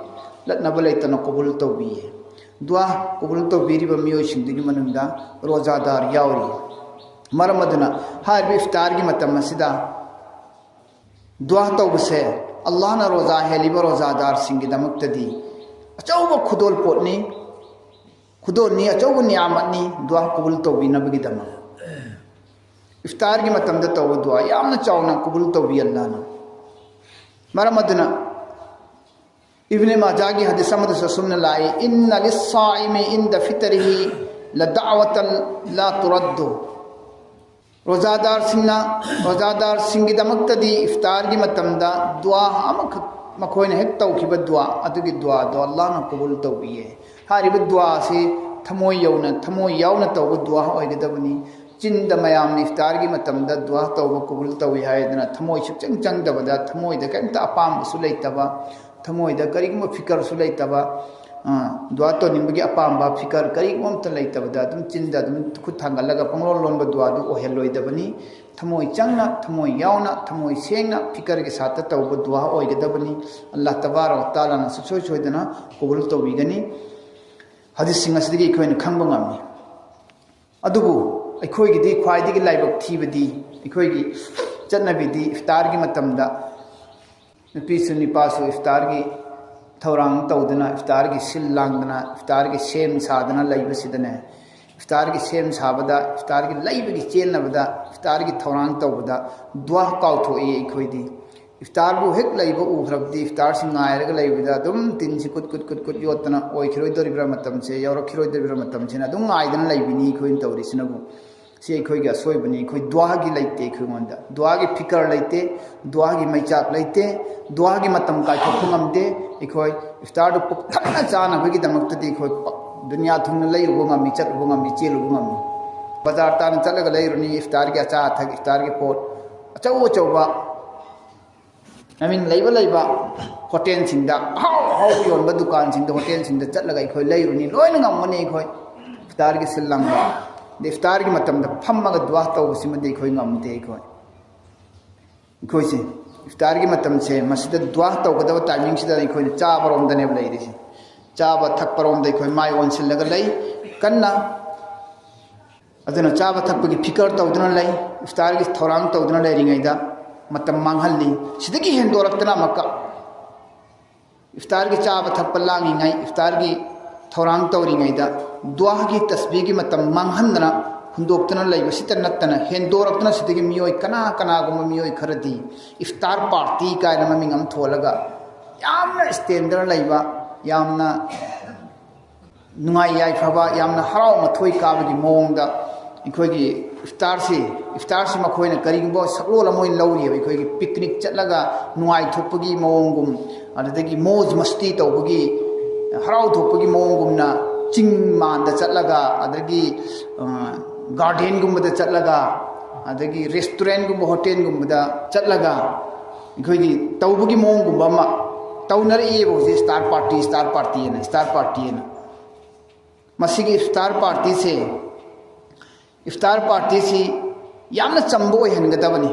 ꯂꯠꯅꯕ ꯂꯩꯇꯅ ꯀꯕꯨꯜ ꯇꯧꯕꯤꯌꯦ꯫ ꯗꯨꯋꯥ ꯀꯕꯨꯜ ꯇꯧꯕꯤꯔꯤꯕ ꯃꯤꯑꯣꯏꯁꯤꯡꯗꯨꯒꯤ ꯃꯅꯨꯡꯗ ꯔꯣꯖꯥꯗꯥꯔ ꯌꯥꯎꯔꯤ꯫ ꯃꯔꯝ ꯑꯗꯨꯅ ꯍꯥꯏꯔꯤꯕ ꯏꯐꯇꯥꯔꯒꯤ ꯃꯇꯝ ꯑꯁꯤꯗ ꯗꯨꯋꯥ ꯇꯧꯕꯁꯦ ꯑꯜꯂꯥꯍꯅ ꯔꯣꯖꯥ ꯍꯦꯜꯂꯤꯕ ꯔꯣꯖꯥꯗꯥꯔꯁꯤꯡꯒꯤꯗꯃꯛꯇꯗꯤ ꯑꯆꯧꯕ ꯈꯨꯗꯣꯜ ꯄꯣꯠꯅꯤ, ꯈꯨꯗꯣꯜꯅꯤ, ꯑꯆꯧꯕ ꯅꯤꯌꯥꯃꯠꯅꯤ ꯗꯨꯋꯥ ꯀꯕꯨꯜ ꯇꯧꯕꯤꯅꯕꯒꯤꯗꯃꯛ꯫ ꯏꯐꯇꯥꯔꯒꯤ ꯃꯇꯝꯗ ꯇꯧꯕ ꯗꯨꯋꯥ ꯌꯥꯝꯅ ꯆꯥꯎꯅ ꯀꯕꯨꯜ ꯇꯧꯕꯤ ꯑꯜꯂꯥꯍꯅ꯫ ꯃꯔꯝ ꯑꯗꯨꯅ ꯏꯕꯅꯦ ꯃꯥꯖꯥꯒꯤ ꯍꯗꯤꯁ ꯑꯃꯗꯁꯨ ꯑꯁꯨꯝꯅ ꯂꯥꯛꯏ, "ꯏꯟꯅ ꯂꯤꯁꯥꯏꯃꯤ ꯏꯟꯗ ꯐꯤꯇꯔꯤꯍꯤ ꯂꯗꯥꯋꯇꯜ ꯂꯥ ꯇꯨꯔꯗꯨ"꯫ ꯔꯣꯖꯥꯗꯥꯔꯁꯤꯡꯅ, ꯔꯣꯖꯥꯗꯥꯔꯁꯤꯡꯒꯤꯗꯃꯛꯇꯗꯤ ꯏꯐꯇꯥꯔꯒꯤ ꯃꯇꯝꯗ ꯗꯨꯋꯥ ꯑꯃꯈꯛ, ꯃꯈꯣꯏꯅ ꯍꯦꯛ ꯇꯧꯈꯤꯕ ꯗꯨꯋꯥ, ꯑꯗꯨꯒꯤ ꯗꯨꯋꯥꯗꯣ ꯑꯜꯂꯥꯍꯅ ꯀꯕꯨꯜ ꯇꯧꯕꯤꯌꯦ꯫ ꯍꯥꯏꯔꯤꯕ ꯗꯨꯋꯥ ꯑꯁꯤ ꯊꯃꯣꯏ ꯌꯧꯅ, ꯊꯃꯣꯏ ꯌꯥꯎꯅ ꯇꯧꯕ ꯗꯨꯋꯥ ꯑꯣꯏꯒꯗꯕꯅꯤ꯫ ꯆꯤꯟꯗ ꯃꯌꯥꯝꯅ ꯏꯐꯇꯥꯔꯒꯤ ꯃꯇꯝꯗ ꯗꯨꯋꯥ ꯇꯧꯕ ꯀꯕꯨꯜ ꯇꯧꯏ ꯍꯥꯏꯗꯅ ꯊꯃꯣꯏ ꯁꯨꯛꯆꯪ ꯆꯪꯗꯕꯗ, ꯊꯃꯣꯏꯗ ꯀꯔꯤꯝꯇ ꯑꯄꯥꯝꯕꯁꯨ ꯂꯩꯇꯕ, ꯊꯃꯣꯏꯗ ꯀꯔꯤꯒꯨꯝꯕ ꯐꯤꯀꯔꯁꯨ ꯂꯩꯇꯕ, ꯑ, ꯗꯨꯋꯥ ꯇꯧꯅꯤꯡꯕꯒꯤ ꯑꯄꯥꯝꯕ ꯐꯤꯀꯔ ꯀꯔꯤꯒꯨꯝꯕ ꯑꯝꯇ ꯂꯩꯇꯕꯗ ꯑꯗꯨꯝ ꯆꯤꯟꯗ ꯑꯗꯨꯝ ꯈꯨꯠ ꯊꯥꯡꯒꯠꯂꯒ ꯄꯪꯂꯣꯟ ꯂꯣꯟꯕ ꯗꯨꯋꯥꯗꯨ ꯑꯣꯏꯍꯜꯂꯣꯏꯗꯕꯅꯤ꯫ ꯊꯃꯣꯏ ꯆꯪꯅ, ꯊꯃꯣꯏ ꯌꯥꯎꯅ, ꯊꯃꯣꯏ ꯁꯦꯡꯅ ꯐꯤꯀꯔꯒꯤ ꯁꯥꯠꯇ ꯇꯧꯕ ꯗꯨꯋꯥ ꯑꯣꯏꯒꯗꯕꯅꯤ꯫ ꯑꯜꯂꯥꯍ ꯇꯕꯥꯔꯛ ꯋ ꯇꯥꯂꯥꯅ ꯁꯨꯡꯁꯣꯏ ꯁꯣꯏꯗꯅ ꯀꯕꯨꯜ ꯇꯧꯕꯤꯒꯅꯤ꯫ ꯍꯗꯤꯁꯁꯤꯡ ꯑꯁꯤꯗꯒꯤ ꯑꯩꯈꯣꯏꯅ ꯈꯪꯕ ꯉꯝꯃꯤ꯫ ꯑꯗꯨꯕꯨ ꯑꯩꯈꯣꯏꯒꯤꯗꯤ ꯈ꯭ꯋꯥꯏꯗꯒꯤ ꯂꯥꯏꯕꯛ ꯊꯤꯕꯗꯤ, ꯑꯩꯈꯣꯏꯒꯤ ꯆꯠꯅꯕꯤꯗꯤ ꯏꯐꯇꯥꯔꯒꯤ ꯃꯇꯝꯗ ꯅꯨꯄꯤꯁꯨ ꯅꯨꯄꯥꯁꯨ ꯏꯐꯇꯥꯔꯒꯤ ꯊꯧꯔꯥꯡ ꯇꯧꯗꯨꯅ, ꯏꯐꯇꯥꯔꯒꯤ ꯁꯤꯜ ꯂꯥꯡꯗꯅ, ꯏꯐꯇꯥꯔꯒꯤ ꯁꯦꯝ ꯁꯥꯗꯅ ꯂꯩꯕꯁꯤꯗꯅꯦ, ꯏꯐꯇꯥꯔꯒꯤ ꯁꯦꯝ ꯁꯥꯕꯗ, ꯏꯐꯇꯥꯔꯒꯤ ꯂꯩꯕꯒꯤ ꯆꯦꯟꯅꯕꯗ, ꯏꯐꯇꯥꯔꯒꯤ ꯊꯧꯔꯥꯡ ꯇꯧꯕꯗ ꯗꯨꯋꯥ ꯀꯥꯎꯊꯣꯛꯏ ꯑꯩꯈꯣꯏꯗꯤ꯫ ꯏꯐꯇꯥꯔꯕꯨ ꯍꯦꯛ ꯂꯩꯕ ꯎꯈ꯭ꯔꯕꯗꯤ, ꯏꯐꯇꯥꯔꯁꯤ ꯉꯥꯏꯔꯒ ꯂꯩꯕꯗ ꯑꯗꯨꯝ ꯇꯤꯟꯁꯤ ꯀꯨꯠ ꯀꯨꯠ ꯀꯨꯠ ꯀꯨꯠ ꯌꯣꯠꯇꯅ ꯑꯣꯏꯈꯤꯔꯣꯏꯗꯧꯔꯤꯕ꯭ꯔꯥ ꯃꯇꯝꯁꯦ, ꯌꯧꯔꯛꯈꯤꯔꯣꯏꯗꯧꯔꯤꯕ꯭ꯔꯥ ꯃꯇꯝꯁꯤꯅ ꯑꯗꯨꯝ ꯉꯥꯏꯗꯅ ꯂꯩꯕꯤꯅꯤ ꯑꯩꯈꯣꯏꯅ ꯇꯧꯔꯤꯁꯤꯅꯕꯨ꯫ ꯁꯤ ꯑꯩꯈꯣꯏꯒꯤ ꯑꯁꯣꯏꯕꯅꯤ꯫ ꯑꯩꯈꯣꯏ ꯗꯨꯋꯥꯒꯤ ꯂꯩꯇꯦ ꯑꯩꯈꯣꯏꯉꯣꯟꯗ꯫ ꯗꯨꯋꯥꯒꯤ ꯐꯤꯀꯔ ꯂꯩꯇꯦ, ꯗꯨꯋꯥꯒꯤ ꯃꯩꯆꯥꯛ ꯂꯩꯇꯦ, ꯗꯨꯋꯥꯒꯤ ꯃꯇꯝ ꯀꯥꯏꯊꯣꯛꯄ ꯉꯝꯗꯦ꯫ ꯑꯩꯈꯣꯏ ꯏꯐꯇꯥꯔꯗꯨ ꯄꯨꯛ ꯊꯟꯅ ꯆꯥꯅꯕꯒꯤꯗꯃꯛꯇꯗꯤ ꯑꯩꯈꯣꯏ ꯄ-, ꯗꯨꯅꯤꯌꯥ ꯊꯨꯡꯅ ꯂꯩꯔꯨꯕ ꯉꯝꯃꯤ, ꯆꯠꯂꯨꯕ ꯉꯝꯃꯤ, ꯆꯦꯜꯂꯨꯕ ꯉꯝꯃꯤ꯫ ꯕꯖꯥꯔ ꯇꯥꯅ ꯆꯠꯂꯒ ꯂꯩꯔꯨꯅꯤ, ꯏꯐꯇꯥꯔꯒꯤ ꯑꯆꯥ ꯑꯊꯛ, ꯏꯐꯇꯥꯔꯒꯤ ꯄꯣꯠ ꯑꯆꯧ ꯑꯆꯧꯕ ꯃꯃꯤꯡ ꯂꯩꯕ ꯂꯩꯕ ꯍꯣꯇꯦꯜꯁꯤꯡꯗ, ꯑꯍꯥꯎ ꯑꯍꯥꯎꯕ ꯌꯣꯟꯕ ꯗꯨꯀꯥꯟꯁꯤꯡꯗ, ꯍꯣꯇꯦꯜꯁꯤꯡꯗ ꯆꯠꯂꯒ ꯑꯩꯈꯣꯏ ꯂꯩꯔꯨꯅꯤ꯫ ꯂꯣꯏꯅ ꯉꯝꯒꯅꯤ ꯑꯩꯈꯣꯏ ꯏꯐꯇꯥꯔꯒꯤ ꯁꯤꯜ ꯂꯥꯡꯕ꯫ ꯑꯗꯩ ꯏꯐꯇꯥꯔꯒꯤ ꯃꯇꯝꯗ ꯐꯝꯃꯒ ꯗꯨꯋꯥ ꯇꯧꯕꯁꯤꯃꯗꯤ ꯑꯩꯈꯣꯏ ꯉꯝꯗꯦ꯫ ꯑꯩꯈꯣꯏ, ꯑꯩꯈꯣꯏꯁꯦ ꯏꯐꯇꯥꯔꯒꯤ ꯃꯇꯝꯁꯦ, ꯃꯁꯤꯗ ꯗꯨꯋꯥ ꯇꯧꯒꯗꯕ ꯇꯥꯏꯃꯤꯡꯁꯤꯗ ꯑꯩꯈꯣꯏꯅ ꯆꯥꯕꯔꯣꯝꯗꯅꯦꯕ ꯂꯩꯔꯤꯁꯦ꯫ ꯆꯥꯕ ꯊꯛꯄꯔꯣꯝꯗ ꯑꯩꯈꯣꯏ ꯃꯥꯏ ꯑꯣꯟꯁꯤꯜꯂꯒ ꯂꯩ ꯀꯟꯅ꯫ ꯑꯗꯨꯅ ꯆꯥꯕ ꯊꯛꯄꯒꯤ ꯐꯤꯀꯔ ꯇꯧꯗꯨꯅ ꯂꯩ, ꯏꯐꯇꯥꯔꯒꯤ ꯊꯧꯔꯥꯡ ꯇꯧꯗꯨꯅ ꯂꯩꯔꯤꯉꯩꯗ ꯃꯇꯝ ꯃꯥꯡꯍꯜꯂꯤ꯫ ꯁꯤꯗꯒꯤ ꯍꯦꯟꯗꯣꯔꯛꯇꯅ ꯑꯃꯨꯛꯀ ꯏꯐꯇꯥꯔꯒꯤ ꯆꯥꯕ ꯊꯛꯄ ꯂꯥꯡꯉꯤꯉꯩ, ꯏꯐꯇꯥꯔꯒꯤ ꯊꯧꯔꯥꯡ ꯇꯧꯔꯤꯉꯩꯗ ꯗꯨꯋꯥꯒꯤ ꯇꯁꯕꯤꯒꯤ ꯃꯇꯝ ꯃꯥꯡꯍꯟꯗꯅ ꯍꯨꯟꯗꯣꯛꯇꯨꯅ ꯂꯩꯕꯁꯤꯇ ꯅꯠꯇꯅ, ꯍꯦꯟꯗꯣꯔꯛꯇꯨꯅ ꯁꯤꯗꯒꯤ ꯃꯤꯑꯣꯏ ꯀꯅꯥ ꯀꯅꯥꯒꯨꯝꯕ ꯃꯤꯑꯣꯏ ꯈꯔꯗꯤ ꯏꯐꯇꯥꯔ ꯄꯥꯔꯇꯤ ꯀꯥꯏꯅ ꯃꯃꯤꯡ ꯑꯃ ꯊꯣꯜꯂꯒ ꯌꯥꯝꯅ ꯏꯁꯇꯦꯟꯗꯔ ꯂꯩꯕ, ꯌꯥꯝꯅ ꯅꯨꯡꯉꯥꯏ ꯌꯥꯏꯐꯕ, ꯌꯥꯝꯅ ꯍꯔꯥꯎ ꯃꯊꯣꯏ ꯀꯥꯕꯒꯤ ꯃꯑꯣꯡꯗ ꯑꯩꯈꯣꯏꯒꯤ ꯏꯐꯇꯥꯔꯁꯤ, ꯏꯐꯇꯥꯔꯁꯤ ꯃꯈꯣꯏꯅ ꯀꯔꯤꯒꯨꯝꯕ ꯁꯛꯂꯣꯟ ꯑꯃ ꯑꯣꯏꯅ ꯂꯧꯔꯤꯑꯕ꯫ ꯑꯩꯈꯣꯏꯒꯤ ꯄꯤꯛꯅꯤꯛ ꯆꯠꯂꯒ ꯅꯨꯡꯉꯥꯏꯊꯣꯛꯄꯒꯤ ꯃꯑꯣꯡꯒꯨꯝ, ꯑꯗꯨꯗꯒꯤ ꯃꯣꯖ ꯃꯁꯇꯤ ꯇꯧꯕꯒꯤ, ꯍꯔꯥꯎ ꯊꯣꯛꯄꯒꯤ ꯃꯑꯣꯡꯒꯨꯝꯅ ꯆꯤꯡ ꯃꯥꯟꯗ ꯆꯠꯂꯒ, ꯑꯗꯒꯤ, ꯑ, ꯒꯥꯔꯗꯦꯟꯒꯨꯝꯕꯗ ꯆꯠꯂꯒ, ꯑꯗꯒꯤ ꯔꯦꯁꯇꯨꯔꯦꯟꯒꯨꯝꯕ, ꯍꯣꯇꯦꯜꯒꯨꯝꯕꯗ ꯆꯠꯂꯒ ꯑꯩꯈꯣꯏꯒꯤ ꯇꯧꯕꯒꯤ ꯃꯑꯣꯡꯒꯨꯝꯕ ꯑꯃ ꯇꯧꯅꯔꯛꯏꯑꯕ ꯍꯧꯖꯤꯛ, ꯏꯐꯇꯥꯔ ꯄꯥꯔꯇꯤ, ꯏꯐꯇꯥꯔ ꯄꯥꯔꯇꯤ ꯍꯥꯏꯅ, ꯏꯐꯇꯥꯔ ꯄꯥꯔꯇꯤ ꯍꯥꯏꯅ꯫ ꯃꯁꯤꯒꯤ ꯏꯐꯇꯥꯔ ꯄꯥꯔꯇꯤꯁꯦ, ꯏꯐꯇꯥꯔ ꯄꯥꯔꯇꯤꯁꯤ ꯌꯥꯝꯅ ꯆꯝꯕ ꯑꯣꯏꯍꯟꯒꯗꯕꯅꯤ,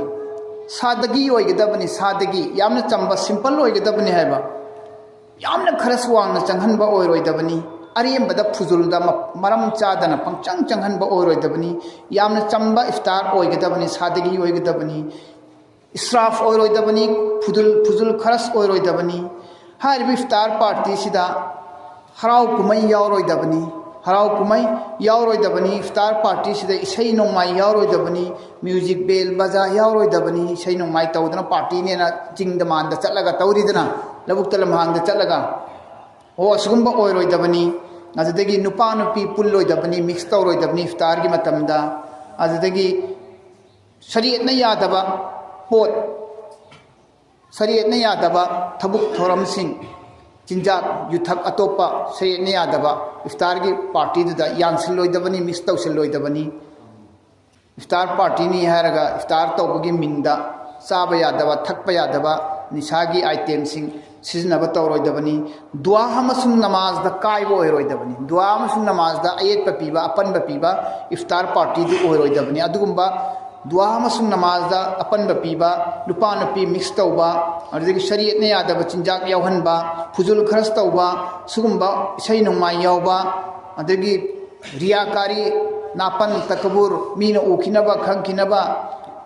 ꯁꯥꯗꯒꯤ ꯑꯣꯏꯒꯗꯕꯅꯤ, ꯁꯥꯗꯒꯤ, ꯌꯥꯝꯅ ꯆꯝꯕ, ꯁꯤꯝꯄꯜ ꯑꯣꯏꯒꯗꯕꯅꯤ ꯍꯥꯏꯕ꯫ ꯌꯥꯝꯅ ꯈꯔꯁꯨ ꯋꯥꯡꯅ ꯆꯪꯍꯟꯕ ꯑꯣꯏꯔꯣꯏꯗꯕꯅꯤ, ꯑꯔꯦꯝꯕꯗ ꯐꯨꯖꯨꯜꯗ ꯃ-, ꯃꯔꯝ ꯆꯥꯗꯅ ꯄꯪꯆꯪ ꯆꯪꯍꯟꯕ ꯑꯣꯏꯔꯣꯏꯗꯕꯅꯤ꯫ ꯌꯥꯝꯅ ꯆꯝꯕ ꯏꯐꯇꯥꯔ ꯑꯣꯏꯒꯗꯕꯅꯤ, ꯁꯥꯗꯒꯤ ꯑꯣꯏꯒꯗꯕꯅꯤ, ꯏꯁ꯭ꯔꯥꯐ ꯑꯣꯏꯔꯣꯏꯗꯕꯅꯤ, ꯐꯨꯖꯨꯜ, ꯐꯨꯖꯨꯜ ꯈꯔꯁ ꯑꯣꯏꯔꯣꯏꯗꯕꯅꯤ꯫ ꯍꯥꯏꯔꯤꯕ ꯏꯐꯇꯥꯔ ꯄꯥꯔꯇꯤꯁꯤꯗ ꯍꯔꯥꯎ ꯀꯨꯝꯍꯩ ꯌꯥꯎꯔꯣꯏꯗꯕꯅꯤ, ꯍꯔꯥꯎ ꯀꯨꯝꯍꯩ ꯌꯥꯎꯔꯣꯏꯗꯕꯅꯤ꯫ ꯏꯐꯇꯥꯔ ꯄꯥꯔꯇꯤꯁꯤꯗ ꯏꯁꯩ ꯅꯣꯡꯃꯥꯏ ꯌꯥꯎꯔꯣꯏꯗꯕꯅꯤ, ꯃ꯭ꯌꯨꯖꯤꯛ ꯕꯦꯜ ꯕꯖꯥ ꯌꯥꯎꯔꯣꯏꯗꯕꯅꯤ꯫ ꯏꯁꯩ ꯅꯣꯡꯃꯥꯏ ꯇꯧꯗꯅ ꯄꯥꯔꯇꯤꯅꯦꯅ ꯆꯤꯡꯗ ꯃꯥꯟꯗ ꯆꯠꯂꯒ ꯇꯧꯔꯤꯗꯅ, ꯂꯧꯕꯨꯛꯇ ꯂꯝꯍꯥꯡꯗ ꯆꯠꯂꯒ, ꯑꯣ, ꯑꯁꯤꯒꯨꯝꯕ ꯑꯣꯏꯔꯣꯏꯗꯕꯅꯤ꯫ ꯑꯗꯨꯗꯒꯤ ꯅꯨꯄꯥ ꯅꯨꯄꯤ ꯄꯨꯜꯂꯣꯏꯗꯕꯅꯤ, ꯃꯤꯛꯁ ꯇꯧꯔꯣꯏꯗꯕꯅꯤ ꯏꯐꯇꯥꯔꯒꯤ ꯃꯇꯝꯗ꯫ ꯑꯗꯨꯗꯒꯤ ꯁꯔꯤꯌꯠꯅ ꯌꯥꯗꯕ ꯄꯣꯠ, ꯁꯔꯤꯌꯠꯅ ꯌꯥꯗꯕ ꯊꯕꯛ ꯊꯧꯔꯝꯁꯤꯡ, ꯆꯤꯟꯖꯥꯛ ꯌꯨꯊꯛ ꯑꯇꯣꯞꯄ ꯁꯔꯤꯌꯠꯅ ꯌꯥꯗꯕ ꯏꯐꯇꯥꯔꯒꯤ ꯄꯥꯔꯇꯤꯗꯨꯗ ꯌꯥꯟꯁꯤꯜꯂꯣꯏꯗꯕꯅꯤ, ꯃꯤꯛꯁ ꯇꯧꯁꯤꯜꯂꯣꯏꯗꯕꯅꯤ꯫ ꯏꯐꯇꯥꯔ ꯄꯥꯔꯇꯤꯅꯤ ꯍꯥꯏꯔꯒ ꯏꯐꯇꯥꯔ ꯇꯧꯕꯒꯤ ꯃꯤꯡꯗ ꯆꯥꯕ ꯌꯥꯗꯕ, ꯊꯛꯄ ꯌꯥꯗꯕ, ꯅꯤꯁꯥꯒꯤ ꯑꯥꯏꯇꯦꯝꯁꯤꯡ ꯁꯤꯖꯤꯟꯅꯕ ꯇꯧꯔꯣꯏꯗꯕꯅꯤ꯫ ꯗꯨꯋꯥ ꯑꯃꯁꯨꯡ ꯅꯃꯥꯖꯗ ꯀꯥꯏꯕ ꯑꯣꯏꯔꯣꯏꯗꯕꯅꯤ꯫ ꯗꯨꯋꯥ ꯑꯃꯁꯨꯡ ꯅꯃꯥꯖꯗ ꯑꯌꯦꯠꯄ ꯄꯤꯕ, ꯑꯄꯟꯕ ꯄꯤꯕ ꯏꯐꯇꯥꯔ ꯄꯥꯔꯇꯤꯗꯨ ꯑꯣꯏꯔꯣꯏꯗꯕꯅꯤ꯫ ꯑꯗꯨꯒꯨꯝꯕ ꯗꯨꯋꯥ ꯑꯃꯁꯨꯡ ꯅꯃꯥꯖꯗ ꯑꯄꯟꯕ ꯄꯤꯕ, ꯅꯨꯄꯥ ꯅꯨꯄꯤ ꯃꯤꯛꯁ ꯇꯧꯕ, ꯑꯗꯨꯗꯒꯤ ꯁꯔꯤꯌꯠꯅ ꯌꯥꯗꯕ ꯆꯤꯟꯖꯥꯛ ꯌꯥꯎꯍꯟꯕ, ꯐꯨꯖꯨꯜ ꯈꯔꯁ ꯇꯧꯕ, ꯁꯤꯒꯨꯝꯕ ꯏꯁꯩ ꯅꯣꯡꯃꯥꯏ ꯌꯥꯎꯕ, ꯑꯗꯒꯤ ꯔꯤꯌꯥꯀꯥꯔꯤ, ꯅꯥꯄꯟ, ꯇꯀꯕꯨꯔ, ꯃꯤꯅ ꯎꯈꯤꯅꯕ, ꯈꯪꯈꯤꯅꯕ,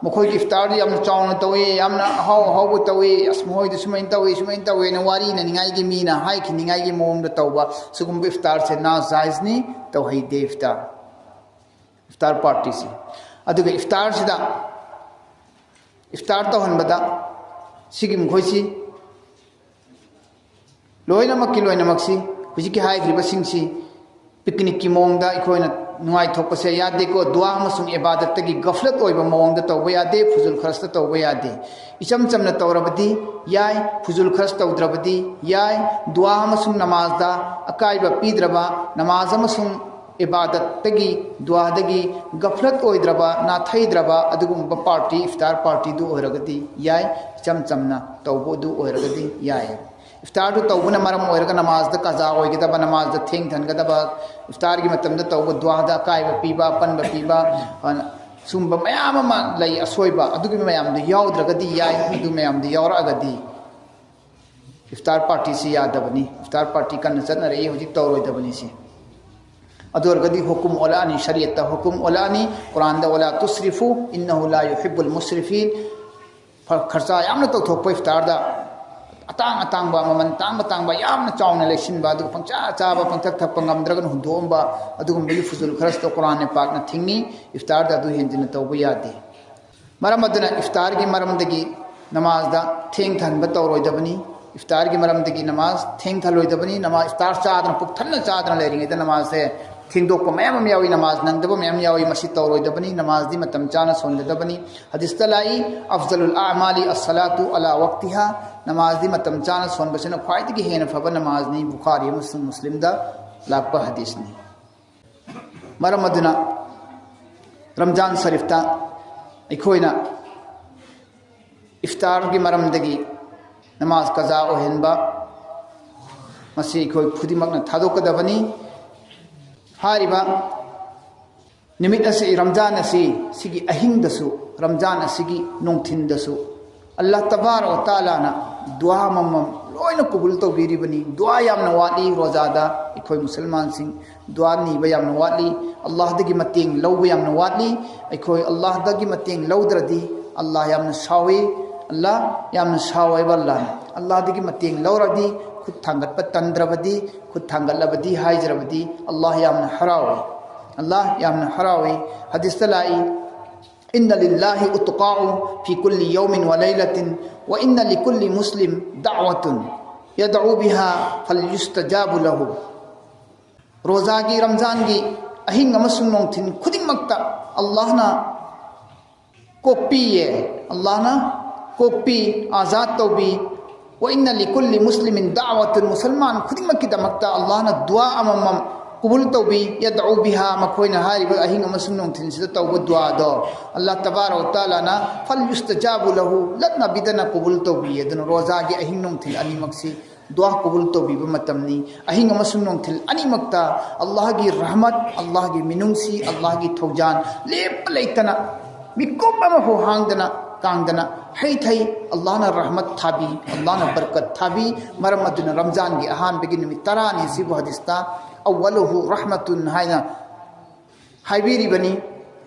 ꯃꯈꯣꯏꯒꯤ ꯏꯐꯇꯥꯔꯗꯤ ꯌꯥꯝꯅ ꯆꯥꯎꯅ ꯇꯧꯏ, ꯌꯥꯝꯅ ꯑꯍꯥꯎ ꯑꯍꯥꯎꯕ ꯇꯧꯏ, ꯑꯁ, ꯃꯈꯣꯏꯗꯤ ꯁꯨꯃꯥꯏꯅ ꯇꯧꯏ, ꯁꯨꯃꯥꯏꯅ ꯇꯧꯏꯅ ꯋꯥꯔꯤ ꯏꯅꯅꯤꯡꯉꯥꯏꯒꯤ, ꯃꯤꯅ ꯍꯥꯏꯈꯤꯅꯤꯡꯉꯥꯏꯒꯤ ꯃꯑꯣꯡꯗ ꯇꯧꯕ ꯁꯤꯒꯨꯝꯕ ꯏꯐꯇꯥꯔꯁꯦ ꯅꯥꯖꯥꯏꯖꯅꯤ, ꯇꯧꯍꯩꯗꯦ ꯏꯐꯇꯥꯔ, ꯏꯐꯇꯥꯔ ꯄꯥꯔꯇꯤꯁꯤ꯫ ꯑꯗꯨꯒ ꯏꯐꯇꯥꯔꯁꯤꯗ, ꯏꯐꯇꯥꯔ ꯇꯧꯍꯟꯕꯗ ꯁꯤꯒꯤ ꯃꯈꯣꯏꯁꯤ ꯂꯣꯏꯅꯃꯛꯀꯤ ꯂꯣꯏꯅꯃꯛꯁꯤ ꯍꯧꯖꯤꯛꯀꯤ ꯍꯥꯏꯈ꯭ꯔꯤꯕꯁꯤꯡꯁꯤ ꯄꯤꯛꯅꯤꯛꯀꯤ ꯃꯑꯣꯡꯗ ꯑꯩꯈꯣꯏꯅ ꯅꯨꯡꯉꯥꯏꯊꯣꯛꯄꯁꯦ ꯌꯥꯗꯦꯀꯣ꯫ ꯗꯨꯋꯥ ꯑꯃꯁꯨꯡ ꯏꯕꯥꯗꯠꯇꯒꯤ ꯒꯐꯂꯠ ꯑꯣꯏꯕ ꯃꯑꯣꯡꯗ ꯇꯧꯕ ꯌꯥꯗꯦ, ꯐꯨꯖꯨꯜ ꯈꯔꯁꯇ ꯇꯧꯕ ꯌꯥꯗꯦ꯫ ꯏꯆꯝ ꯆꯝꯅ ꯇꯧꯔꯕꯗꯤ ꯌꯥꯏ, ꯐꯨꯖꯨꯜ ꯈꯔꯁ ꯇꯧꯗ꯭ꯔꯕꯗꯤ ꯌꯥꯏ꯫ ꯗꯨꯋꯥ ꯑꯃꯁꯨꯡ ꯅꯃꯥꯖꯗ ꯑꯀꯥꯏꯕ ꯄꯤꯗ꯭ꯔꯕ, ꯅꯃꯥꯖ ꯑꯃꯁꯨꯡ ꯏꯕꯥꯗꯠꯇꯒꯤ, ꯗꯨꯋꯥꯗꯒꯤ ꯒꯐꯂꯠ ꯑꯣꯏꯗ꯭ꯔꯕ, ꯅꯥꯊꯩꯗ꯭ꯔꯕ ꯑꯗꯨꯒꯨꯝꯕ ꯄꯥꯔꯇꯤ, ꯏꯐꯇꯥꯔ ꯄꯥꯔꯇꯤꯗꯨ ꯑꯣꯏꯔꯒꯗꯤ ꯌꯥꯏ, ꯏꯆꯝ ꯆꯝꯅ ꯇꯧꯕ ꯑꯗꯨ ꯑꯣꯏꯔꯒꯗꯤ ꯌꯥꯏ꯫ ꯏꯐꯇꯥꯔꯗꯨ ꯇꯧꯕꯅ ꯃꯔꯝ ꯑꯣꯏꯔꯒ ꯅꯃꯥꯖꯗ ꯀꯖꯥ ꯑꯣꯏꯒꯗꯕ, ꯅꯃꯥꯖꯗ ꯊꯦꯡꯊꯍꯟꯒꯗꯕ, ꯏꯐꯇꯥꯔꯒꯤ ꯃꯇꯝꯗ ꯇꯧꯕ ꯗꯨꯋꯥꯗ ꯑꯀꯥꯏꯕ ꯄꯤꯕ, ꯑꯄꯟꯕ ꯄꯤꯕ, ꯑ, ꯁꯨꯝꯕ ꯃꯌꯥꯝ ꯑꯃ ꯂꯩ ꯑꯁꯣꯏꯕ꯫ ꯑꯗꯨꯒꯤ ꯃꯌꯥꯝꯗꯨ ꯌꯥꯎꯗ꯭ꯔꯒꯗꯤ ꯌꯥꯏ, ꯑꯗꯨ ꯃꯌꯥꯝꯗꯨ ꯌꯥꯎꯔꯛꯑꯒꯗꯤ ꯏꯐꯇꯥꯔ ꯄꯥꯔꯇꯤꯁꯤ ꯌꯥꯗꯕꯅꯤ꯫ ꯏꯐꯇꯥꯔ ꯄꯥꯔꯇꯤ ꯀꯟꯅ ꯆꯠꯅꯔꯛꯏ, ꯍꯧꯖꯤꯛ ꯇꯧꯔꯣꯏꯗꯕꯅꯤ ꯁꯤ꯫ ꯑꯗꯨ ꯑꯣꯏꯔꯒꯗꯤ ꯍꯨꯀꯨꯝ ꯑꯣꯜꯂꯛꯑꯅꯤ, ꯁꯔꯤꯌꯠꯇ ꯍꯨꯀꯨꯝ ꯑꯣꯜꯂꯛꯑꯅꯤ꯫ ꯀꯨꯔꯥꯟꯗ "ꯋꯂꯥ ꯇꯨꯁꯔꯤꯐꯨ ꯏꯟꯅꯍꯨ ꯂꯥ ꯌꯨꯍꯤꯕꯨꯜ ꯃꯨꯁꯔꯤꯐꯤꯟ", ꯐ-, ꯈꯔꯆꯥ ꯌꯥꯝꯅ ꯇꯧꯊꯣꯛꯄ ꯏꯐꯇꯥꯔꯗ, ꯑꯇꯥꯡ ꯑꯇꯥꯡꯕ, ꯃꯃꯜ ꯇꯥꯡꯕ ꯇꯥꯡꯕ ꯌꯥꯝꯅ ꯆꯥꯎꯅ ꯂꯩꯁꯤꯟꯕ, ꯑꯗꯨꯒ ꯄꯪꯆꯥ ꯆꯥꯕ, ꯄꯪꯊꯛ ꯊꯛꯄ, ꯉꯝꯗ꯭ꯔꯒꯅ ꯍꯨꯟꯗꯣꯛꯑꯝꯕ, ꯑꯗꯨꯒꯨꯝꯕꯒꯤ ꯐꯨꯖꯨꯜ ꯈꯔꯁꯇꯣ ꯀꯨꯔꯥꯟꯅ ꯄꯥꯛꯅ ꯊꯤꯡꯉꯤ꯫ ꯏꯐꯇꯥꯔꯗ ꯑꯗꯨ ꯍꯦꯟꯖꯤꯟꯅ ꯇꯧꯕ ꯌꯥꯗꯦ꯫ ꯃꯔꯝ ꯑꯗꯨꯅ ꯏꯐꯇꯥꯔꯒꯤ ꯃꯔꯝꯗꯒꯤ ꯅꯃꯥꯖꯗ ꯊꯦꯡꯊꯍꯟꯕ ꯇꯧꯔꯣꯏꯗꯕꯅꯤ꯫ ꯏꯐꯇꯥꯔꯒꯤ ꯃꯔꯝꯗꯒꯤ ꯅꯃꯥꯖ ꯊꯦꯡꯊꯍꯜꯂꯣꯏꯗꯕꯅꯤ꯫ ꯅꯃꯥꯖ, ꯏꯐꯇꯥꯔ ꯆꯥꯗꯅ, ꯄꯨꯛ ꯊꯟꯅ ꯆꯥꯗꯅ ꯂꯩꯔꯤꯉꯩꯗ ꯅꯃꯥꯖꯁꯦ ꯊꯦꯡꯗꯣꯛꯄ ꯃꯌꯥꯝ ꯑꯃ ꯌꯥꯎꯏ, ꯅꯃꯥꯖ ꯅꯪꯗꯕ ꯃꯌꯥꯝ ꯌꯥꯎꯏ꯫ ꯃꯁꯤ ꯇꯧꯔꯣꯏꯗꯕꯅꯤ, ꯅꯃꯥꯖꯗꯤ ꯃꯇꯝ ꯆꯥꯅ ꯁꯣꯟꯒꯗꯕꯅꯤ꯫ ꯍꯗꯤꯁꯇ ꯂꯥꯛꯏ, "ꯑꯐꯖꯂꯨꯜ ꯑꯥꯃꯥꯂꯤ ꯑꯁꯁꯂꯥꯇꯨ ꯑꯂꯥ ꯋꯛꯇꯤꯍꯥ", ꯅꯃꯥꯖꯗꯤ ꯃꯇꯝ ꯆꯥꯅ ꯁꯣꯟꯕꯁꯤꯅ ꯈ꯭ꯋꯥꯏꯗꯒꯤ ꯍꯦꯟꯅ ꯐꯕ ꯅꯃꯥꯖꯅꯤ꯫ ꯕꯨꯈꯥꯔꯤ ꯑꯃꯁꯨꯡ ꯃꯨꯁꯂꯤꯝꯗ ꯂꯥꯛꯄ ꯍꯗꯤꯁꯅꯤ꯫ ꯃꯔꯝ ꯑꯗꯨꯅ ꯔꯝꯖꯥꯟ ꯁꯔꯤꯐꯇ ꯑꯩꯈꯣꯏꯅ ꯏꯐꯇꯥꯔꯒꯤ ꯃꯔꯝꯗꯒꯤ ꯅꯃꯥꯖ ꯀꯖꯥ ꯑꯣꯏꯍꯟꯕ, ꯃꯁꯤ ꯑꯩꯈꯣꯏ ꯈꯨꯗꯤꯡꯃꯛꯅ ꯊꯥꯗꯣꯛꯀꯗꯕꯅꯤ꯫ ꯍꯥꯏꯔꯤꯕ ꯅꯨꯃꯤꯠ ꯑꯁꯤ, ꯔꯝꯖꯥꯟ ꯑꯁꯤ, ꯁꯤꯒꯤ ꯑꯍꯤꯡꯗꯁꯨ, ꯔꯝꯖꯥꯟ ꯑꯁꯤꯒꯤ ꯅꯨꯡꯊꯤꯟꯗꯁꯨ ꯑꯜꯂꯥꯍ ꯇꯕꯥꯔꯛ ꯋ ꯇꯥꯂꯥꯅ ꯗꯨꯋꯥ ꯑꯃꯃꯝ ꯂꯣꯏꯅ ꯀꯕꯨꯜ ꯇꯧꯕꯤꯔꯤꯕꯅꯤ꯫ ꯗꯨꯋꯥ ꯌꯥꯝꯅ ꯋꯥꯠꯂꯤ ꯔꯣꯖꯥꯗ꯫ ꯑꯩꯈꯣꯏ ꯃꯨꯁꯜꯃꯥꯟꯁꯤꯡ ꯗꯨꯋꯥ ꯅꯤꯕ ꯌꯥꯝꯅ ꯋꯥꯠꯂꯤ, ꯑꯜꯂꯥꯍꯗꯒꯤ ꯃꯇꯦꯡ ꯂꯧꯕ ꯌꯥꯝꯅ ꯋꯥꯠꯂꯤ꯫ ꯑꯩꯈꯣꯏ ꯑꯜꯂꯥꯍꯗꯒꯤ ꯃꯇꯦꯡ ꯂꯧꯗ꯭ꯔꯗꯤ ꯑꯜꯂꯥꯍ ꯌꯥꯝꯅ ꯁꯥꯎꯏ꯫ ꯑꯜꯂꯥꯍ ꯌꯥꯝꯅ ꯁꯥꯎꯋꯦꯕ꯫ ꯑꯜꯂꯥꯍꯅ, ꯑꯜꯂꯥꯍꯗꯒꯤ ꯃꯇꯦꯡ ꯂꯧꯔꯗꯤ, ꯈꯨꯠ ꯊꯥꯡꯒꯠꯄ ꯇꯟꯗ꯭ꯔꯕꯗꯤ, ꯈꯨꯠ ꯊꯥꯡꯒꯠꯂꯕꯗꯤ, ꯍꯥꯏꯖꯔꯕꯗꯤ ꯑꯜꯂꯥꯍ ꯌꯥꯝꯅ ꯍꯔꯥꯎꯏ꯫ ꯑꯜꯂꯥꯍ ꯌꯥꯝꯅ ꯍꯔꯥꯎꯏ꯫ ꯍꯗꯤꯁꯇ ꯂꯥꯛꯏ, "ꯏꯟꯅ ꯂꯤꯜꯂꯥꯍꯤ ꯎꯇꯨꯀꯥꯎ ꯐꯤ ꯀꯨꯜꯂꯤ ꯌꯧꯃꯤꯟ ꯋ ꯂꯩꯂꯥꯇꯤꯟ, ꯋ ꯏꯟꯅ ꯂꯤꯀꯨꯜꯂꯤ ꯃꯨꯁꯂꯤꯝ ꯗꯥꯋꯥꯇꯨꯟ ꯌꯗꯎ ꯕꯤꯍꯥ ꯐꯜ ꯌꯨꯁꯇꯖꯥꯕꯨ ꯂꯍꯨ"꯫ ꯔꯣꯖꯥꯒꯤ, ꯔꯝꯖꯥꯟꯒꯤ ꯑꯍꯤꯡ ꯑꯃꯁꯨꯡ ꯅꯨꯡꯊꯤꯜ ꯈꯨꯗꯤꯡꯃꯛꯇ ꯑꯜꯂꯥꯍꯅ ꯀꯣꯛꯄꯤꯌꯦ꯫ ꯑꯜꯂꯥꯍꯅ ꯀꯣꯛꯄꯤ, ꯑꯥꯖꯥꯗ ꯇꯧꯕꯤ꯫ "ꯋ ꯏꯟꯅ ꯂꯤꯀꯨꯜꯂꯤ ꯃꯨꯁꯂꯤꯃꯤꯟ ꯗꯥꯋꯥꯇꯨꯟ", ꯃꯨꯁꯜꯃꯥꯟ ꯈꯨꯗꯤꯡꯃꯛꯀꯤꯗꯃꯛꯇ ꯑꯜꯂꯥꯍꯅ ꯗꯨꯋꯥ ꯑꯃꯃꯝ ꯀꯕꯨꯜ ꯇꯧꯕꯤ꯫ "ꯌꯗꯎ ꯕꯤꯍꯥ", ꯃꯈꯣꯏꯅ ꯍꯥꯏꯔꯤꯕ ꯑꯍꯤꯡ ꯑꯃꯁꯨꯡ ꯅꯨꯡꯊꯤꯜꯁꯤꯗ ꯇꯧꯕ ꯗꯨꯋꯥꯗꯣ ꯑꯜꯂꯥꯍ ꯇꯕꯥꯔꯛ ꯋ ꯇꯥꯂꯥꯅ "ꯐꯜ ꯌꯨꯁꯇꯖꯥꯕꯨ ꯂꯍꯨ", ꯂꯠꯅꯕꯤꯗꯅ ꯀꯕꯨꯜ ꯇꯧꯕꯤ꯫ ꯑꯗꯨꯅ ꯔꯣꯖꯥꯒꯤ ꯑꯍꯤꯡ ꯅꯨꯡꯊꯤꯜ ꯑꯅꯤꯃꯛꯁꯤ ꯗꯨꯋꯥ ꯀꯕꯨꯜ ꯇꯧꯕꯤꯕ ꯃꯇꯝꯅꯤ꯫ ꯑꯍꯤꯡ ꯑꯃꯁꯨꯡ ꯅꯨꯡꯊꯤꯜ ꯑꯅꯤꯃꯛꯇ ꯑꯜꯂꯥꯍꯒꯤ ꯔꯍꯃꯠ, ꯑꯜꯂꯥꯍꯒꯤ ꯃꯤꯅꯨꯡꯁꯤ, ꯑꯜꯂꯥꯍꯒꯤ ꯊꯧꯖꯥꯜ ꯂꯦꯞꯄ ꯂꯩꯇꯅ, ꯃꯤꯀꯨꯞ ꯑꯃꯐꯥꯎ ꯍꯥꯡꯗꯅ ꯀꯥꯡꯗꯅ ꯍꯩꯊꯩ꯫ ꯑꯜꯂꯥꯍꯅ ꯔꯍꯃꯠ ꯊꯥꯕꯤ, ꯑꯜꯂꯥꯍꯅ ꯕꯔꯀꯠ ꯊꯥꯕꯤ꯫ ꯃꯔꯝ ꯑꯗꯨꯅ ꯔꯝꯖꯥꯟꯒꯤ ꯑꯍꯥꯟꯕꯒꯤ ꯅꯨꯃꯤꯠ ꯇꯔꯥꯅꯤ ꯑꯁꯤꯕꯨ ꯍꯗꯤꯁꯇ "ꯑꯋ꯭ꯋꯂꯨꯍꯨ ꯔꯍꯃꯇꯨꯟ" ꯍꯥꯏꯅ ꯍꯥꯏꯕꯤꯔꯤꯕꯅꯤ꯫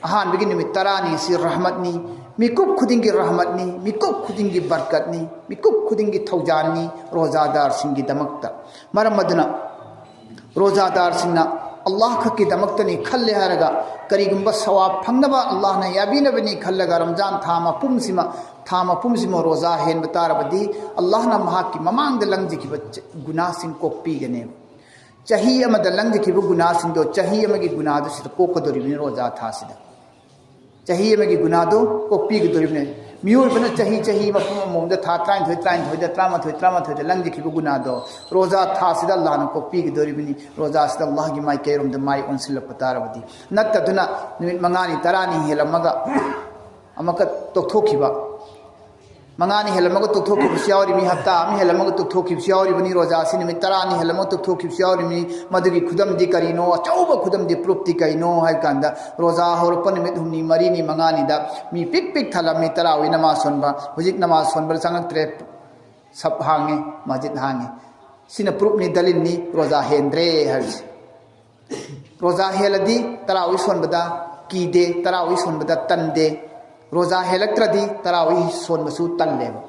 ꯑꯍꯥꯟꯕꯒꯤ ꯅꯨꯃꯤꯠ ꯇꯔꯥꯅꯤ ꯑꯁꯤ ꯔꯍꯃꯠꯅꯤ, ꯃꯤꯀꯨꯞ ꯈꯨꯗꯤꯡꯒꯤ ꯔꯍꯃꯠꯅꯤ, ꯃꯤꯀꯨꯞ ꯈꯨꯗꯤꯡꯒꯤ ꯕꯔꯀꯠꯅꯤ, ꯃꯤꯀꯨꯞ ꯈꯨꯗꯤꯡꯒꯤ ꯊꯧꯖꯥꯜꯅꯤ ꯔꯣꯖꯥꯗꯥꯔꯁꯤꯡꯒꯤꯗꯃꯛꯇ꯫ ꯃꯔꯝ ꯑꯗꯨꯅ ꯔꯣꯖꯥꯗꯥꯔꯁꯤꯡꯅ ꯑꯜꯂꯥꯍ ꯈꯛꯀꯤꯗꯃꯛꯇꯅꯤ ꯈꯜꯂꯦ ꯍꯥꯏꯔꯒ, ꯀꯔꯤꯒꯨꯝꯕ ꯁꯋꯥꯕ ꯐꯪꯅꯕ, ꯑꯜꯂꯥꯍꯅ ꯌꯥꯕꯤꯅꯕꯅꯤ ꯈꯜꯂꯒ ꯔꯝꯖꯥꯟ ꯊꯥ ꯃꯄꯨꯝꯁꯤꯃ, ꯊꯥ ꯃꯄꯨꯝꯁꯤꯃ ꯔꯣꯖꯥ ꯍꯦꯟꯕ ꯇꯥꯔꯕꯗꯤ, ꯑꯜꯂꯥꯍꯅ ꯃꯍꯥꯛꯀꯤ ꯃꯃꯥꯡꯗ ꯂꯪꯖꯈꯤꯕ ꯒꯨꯅꯥꯁꯤꯡ ꯀꯣꯛꯄꯤꯒꯅꯦꯕ꯫ ꯆꯍꯤ ꯑꯃꯗ ꯂꯪꯖꯈꯤꯕ ꯒꯨꯅꯥꯁꯤꯡꯗꯣ ꯆꯍꯤ ꯑꯃꯒꯤ ꯒꯨꯅꯥꯗꯨ ꯁꯤꯗ ꯀꯣꯛꯀꯗꯧꯔꯤꯕꯅꯤ ꯔꯣꯖꯥ ꯊꯥꯁꯤꯗ꯫ ꯆꯍꯤ ꯑꯃꯒꯤ ꯒꯨꯅꯥꯗꯨ ꯀꯣꯛꯄꯤꯒꯗꯧꯔꯤꯕꯅꯤ꯫ ꯃꯤꯑꯣꯏꯕꯅ ꯆꯍꯤ ꯆꯍꯤ ꯃꯄꯨꯝ ꯑꯃꯃꯝꯗ ꯊꯥ ꯇꯔꯥꯅꯤꯊꯣꯏ ꯇꯔꯥꯅꯤꯊꯣꯏꯗ, ꯇꯔꯥꯃꯥꯊꯣꯏ ꯇꯔꯥꯃꯥꯊꯣꯏꯗ ꯂꯪꯖꯈꯤꯕ ꯒꯨꯅꯥꯗꯣ ꯔꯣꯖꯥ ꯊꯥꯁꯤꯗ ꯑꯜꯂꯥꯍꯅ ꯀꯣꯛꯄꯤꯒꯗꯧꯔꯤꯕꯅꯤ꯫ ꯔꯣꯖꯥꯁꯤꯗ ꯑꯜꯂꯥꯍꯒꯤ ꯃꯥꯏꯀꯩꯔꯣꯝꯗ ꯃꯥꯏ ꯑꯣꯟꯁꯤꯜꯂꯛꯄ ꯇꯥꯔꯕꯗꯤ꯫ ꯅꯠꯇꯗꯨꯅ ꯅꯨꯃꯤꯠ ꯃꯉꯥꯅꯤ ꯇꯔꯥꯅꯤ ꯍꯦꯜꯂꯝꯃꯒ ꯑꯃꯨꯛꯀ ꯇꯣꯛꯊꯣꯛꯈꯤꯕ, ꯃꯉꯥꯅꯤ ꯍꯦꯜꯂꯝꯃꯒ ꯇꯣꯛꯊꯣꯛꯈꯤꯕꯁꯨ ꯌꯥꯎꯔꯤꯕꯅꯤ, ꯍꯞꯇꯥ ꯑꯃ ꯍꯦꯜꯂꯝꯃꯒ ꯇꯣꯛꯊꯣꯛꯈꯤꯕꯁꯨ ꯌꯥꯎꯔꯤꯕꯅꯤ, ꯔꯣꯖꯥꯁꯤ ꯅꯨꯃꯤꯠ ꯇꯔꯥꯅꯤ ꯍꯦꯜꯂꯝꯃꯒ ꯇꯣꯛꯊꯣꯛꯈꯤꯕꯁꯨ ꯌꯥꯎꯔꯤꯕꯅꯤ꯫ ꯃꯗꯨꯒꯤ ꯈꯨꯗꯝꯗꯤ ꯀꯔꯤꯅꯣ? ꯑꯆꯧꯕ ꯈꯨꯗꯝꯗꯤ, ꯄ꯭ꯔꯨꯐꯇꯤ ꯀꯩꯅꯣ ꯍꯥꯏꯕ ꯀꯥꯟꯗ, ꯔꯣꯖꯥ ꯍꯧꯔꯛꯄ ꯅꯨꯃꯤꯠ ꯍꯨꯝꯅꯤ ꯃꯔꯤꯅꯤ ꯃꯉꯥꯅꯤꯗ ꯃꯤ ꯄꯤꯛ ꯄꯤꯛ ꯊꯜꯂꯝꯃꯤ ꯇꯔꯥꯋꯤ ꯅꯃꯥꯖ ꯁꯣꯟꯕ꯫ ꯍꯧꯖꯤꯛ ꯅꯃꯥꯖ ꯁꯣꯟꯕꯗ ꯆꯪꯉꯛꯇ꯭ꯔꯦ, ꯁꯞ ꯍꯥꯡꯉꯦ, ꯃꯁꯖꯤꯗ ꯍꯥꯡꯉꯦ꯫ ꯁꯤꯅ ꯄ꯭ꯔꯨꯐꯅꯤ, ꯗꯂꯤꯜꯅꯤ, ꯔꯣꯖꯥ ꯍꯦꯟꯗ꯭ꯔꯦ ꯍꯥꯏꯕꯁꯦ꯫ ꯔꯣꯖꯥ ꯍꯦꯜꯂꯗꯤ ꯇꯔꯥꯋꯤ ꯁꯣꯟꯕꯗ ꯀꯤꯗꯦ, ꯇꯔꯥꯋꯤ ꯁꯣꯟꯕꯗ ꯇꯟꯗꯦ꯫ ꯔꯣꯖꯥ ꯍꯦꯜꯂꯛꯇ꯭ꯔꯗꯤ ꯇꯔꯥꯋꯤ ꯁꯣꯟꯕꯁꯨ ꯇꯜꯂꯦꯕ꯫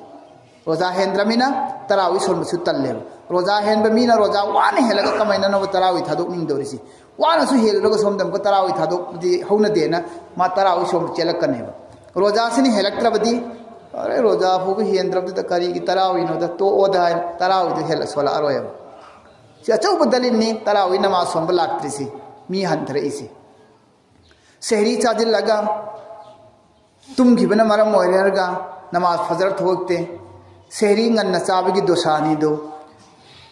ꯔꯣꯖꯥ ꯍꯦꯟꯗ꯭ꯔꯃꯤꯅ ꯇꯔꯥꯋꯤ ꯁꯣꯟꯕꯁꯨ ꯇꯜꯂꯦꯕ꯫ ꯔꯣꯖꯥ ꯍꯦꯟꯕ ꯃꯤꯅ ꯔꯣꯖꯥ ꯋꯥꯅ ꯍꯦꯜꯂꯒ ꯀꯃꯥꯏꯅꯅꯣꯕ ꯇꯔꯥꯋꯤ ꯊꯥꯗꯣꯛꯅꯤꯡꯗꯧꯔꯤꯁꯤ? ꯋꯥꯅꯁꯨ ꯍꯦꯜꯂꯨꯔꯒ ꯁꯣꯝꯗ ꯑꯃꯨꯛꯀ ꯇꯔꯥꯋꯤ ꯊꯥꯗꯣꯛꯄꯗꯤ ꯍꯧꯅꯗꯦꯅ ꯃꯥ ꯇꯔꯥꯋꯤ ꯁꯣꯟꯕ ꯆꯦꯜꯂꯛꯀꯅꯦꯕ꯫ ꯔꯣꯖꯥꯁꯤꯅ ꯍꯦꯜꯂꯛꯇ꯭ꯔꯕꯗꯤ, "ꯑꯔꯦ, ꯔꯣꯖꯥ ꯐꯥꯎꯕ ꯍꯦꯟꯗ꯭ꯔꯕꯗꯨꯗ ꯀꯔꯤꯒꯤ ꯇꯔꯥꯋꯤꯅꯣꯗ, ꯇꯣꯛꯑꯣꯗ" ꯍꯥꯏꯅ ꯇꯔꯥꯋꯤꯗꯨ ꯍꯦꯜꯂ ꯁꯣꯜꯂꯛꯑꯔꯣꯏꯕ꯫ ꯁꯤ ꯑꯆꯧꯕ ꯗꯂꯤꯜꯅꯤ ꯇꯔꯥꯋꯤ ꯅꯃꯥꯖ ꯁꯣꯟꯕ ꯂꯥꯛꯇ꯭ꯔꯤꯁꯤ, ꯃꯤ ꯍꯟꯊꯔꯛꯏꯁꯤ꯫ ꯁꯦꯍꯔꯤ ꯆꯥꯁꯤꯜꯂꯒ ꯇꯨꯝꯈꯤꯕꯅ ꯃꯔꯝ ꯑꯣꯏꯔꯒ ꯅꯃꯥꯖ ꯐꯖꯔ ꯊꯣꯛꯂꯛꯇꯦ꯫ ꯁꯦꯍꯔꯤ ꯉꯟꯅ ꯆꯥꯕꯒꯤ ꯗꯣꯁꯥꯅꯤꯗꯣ꯫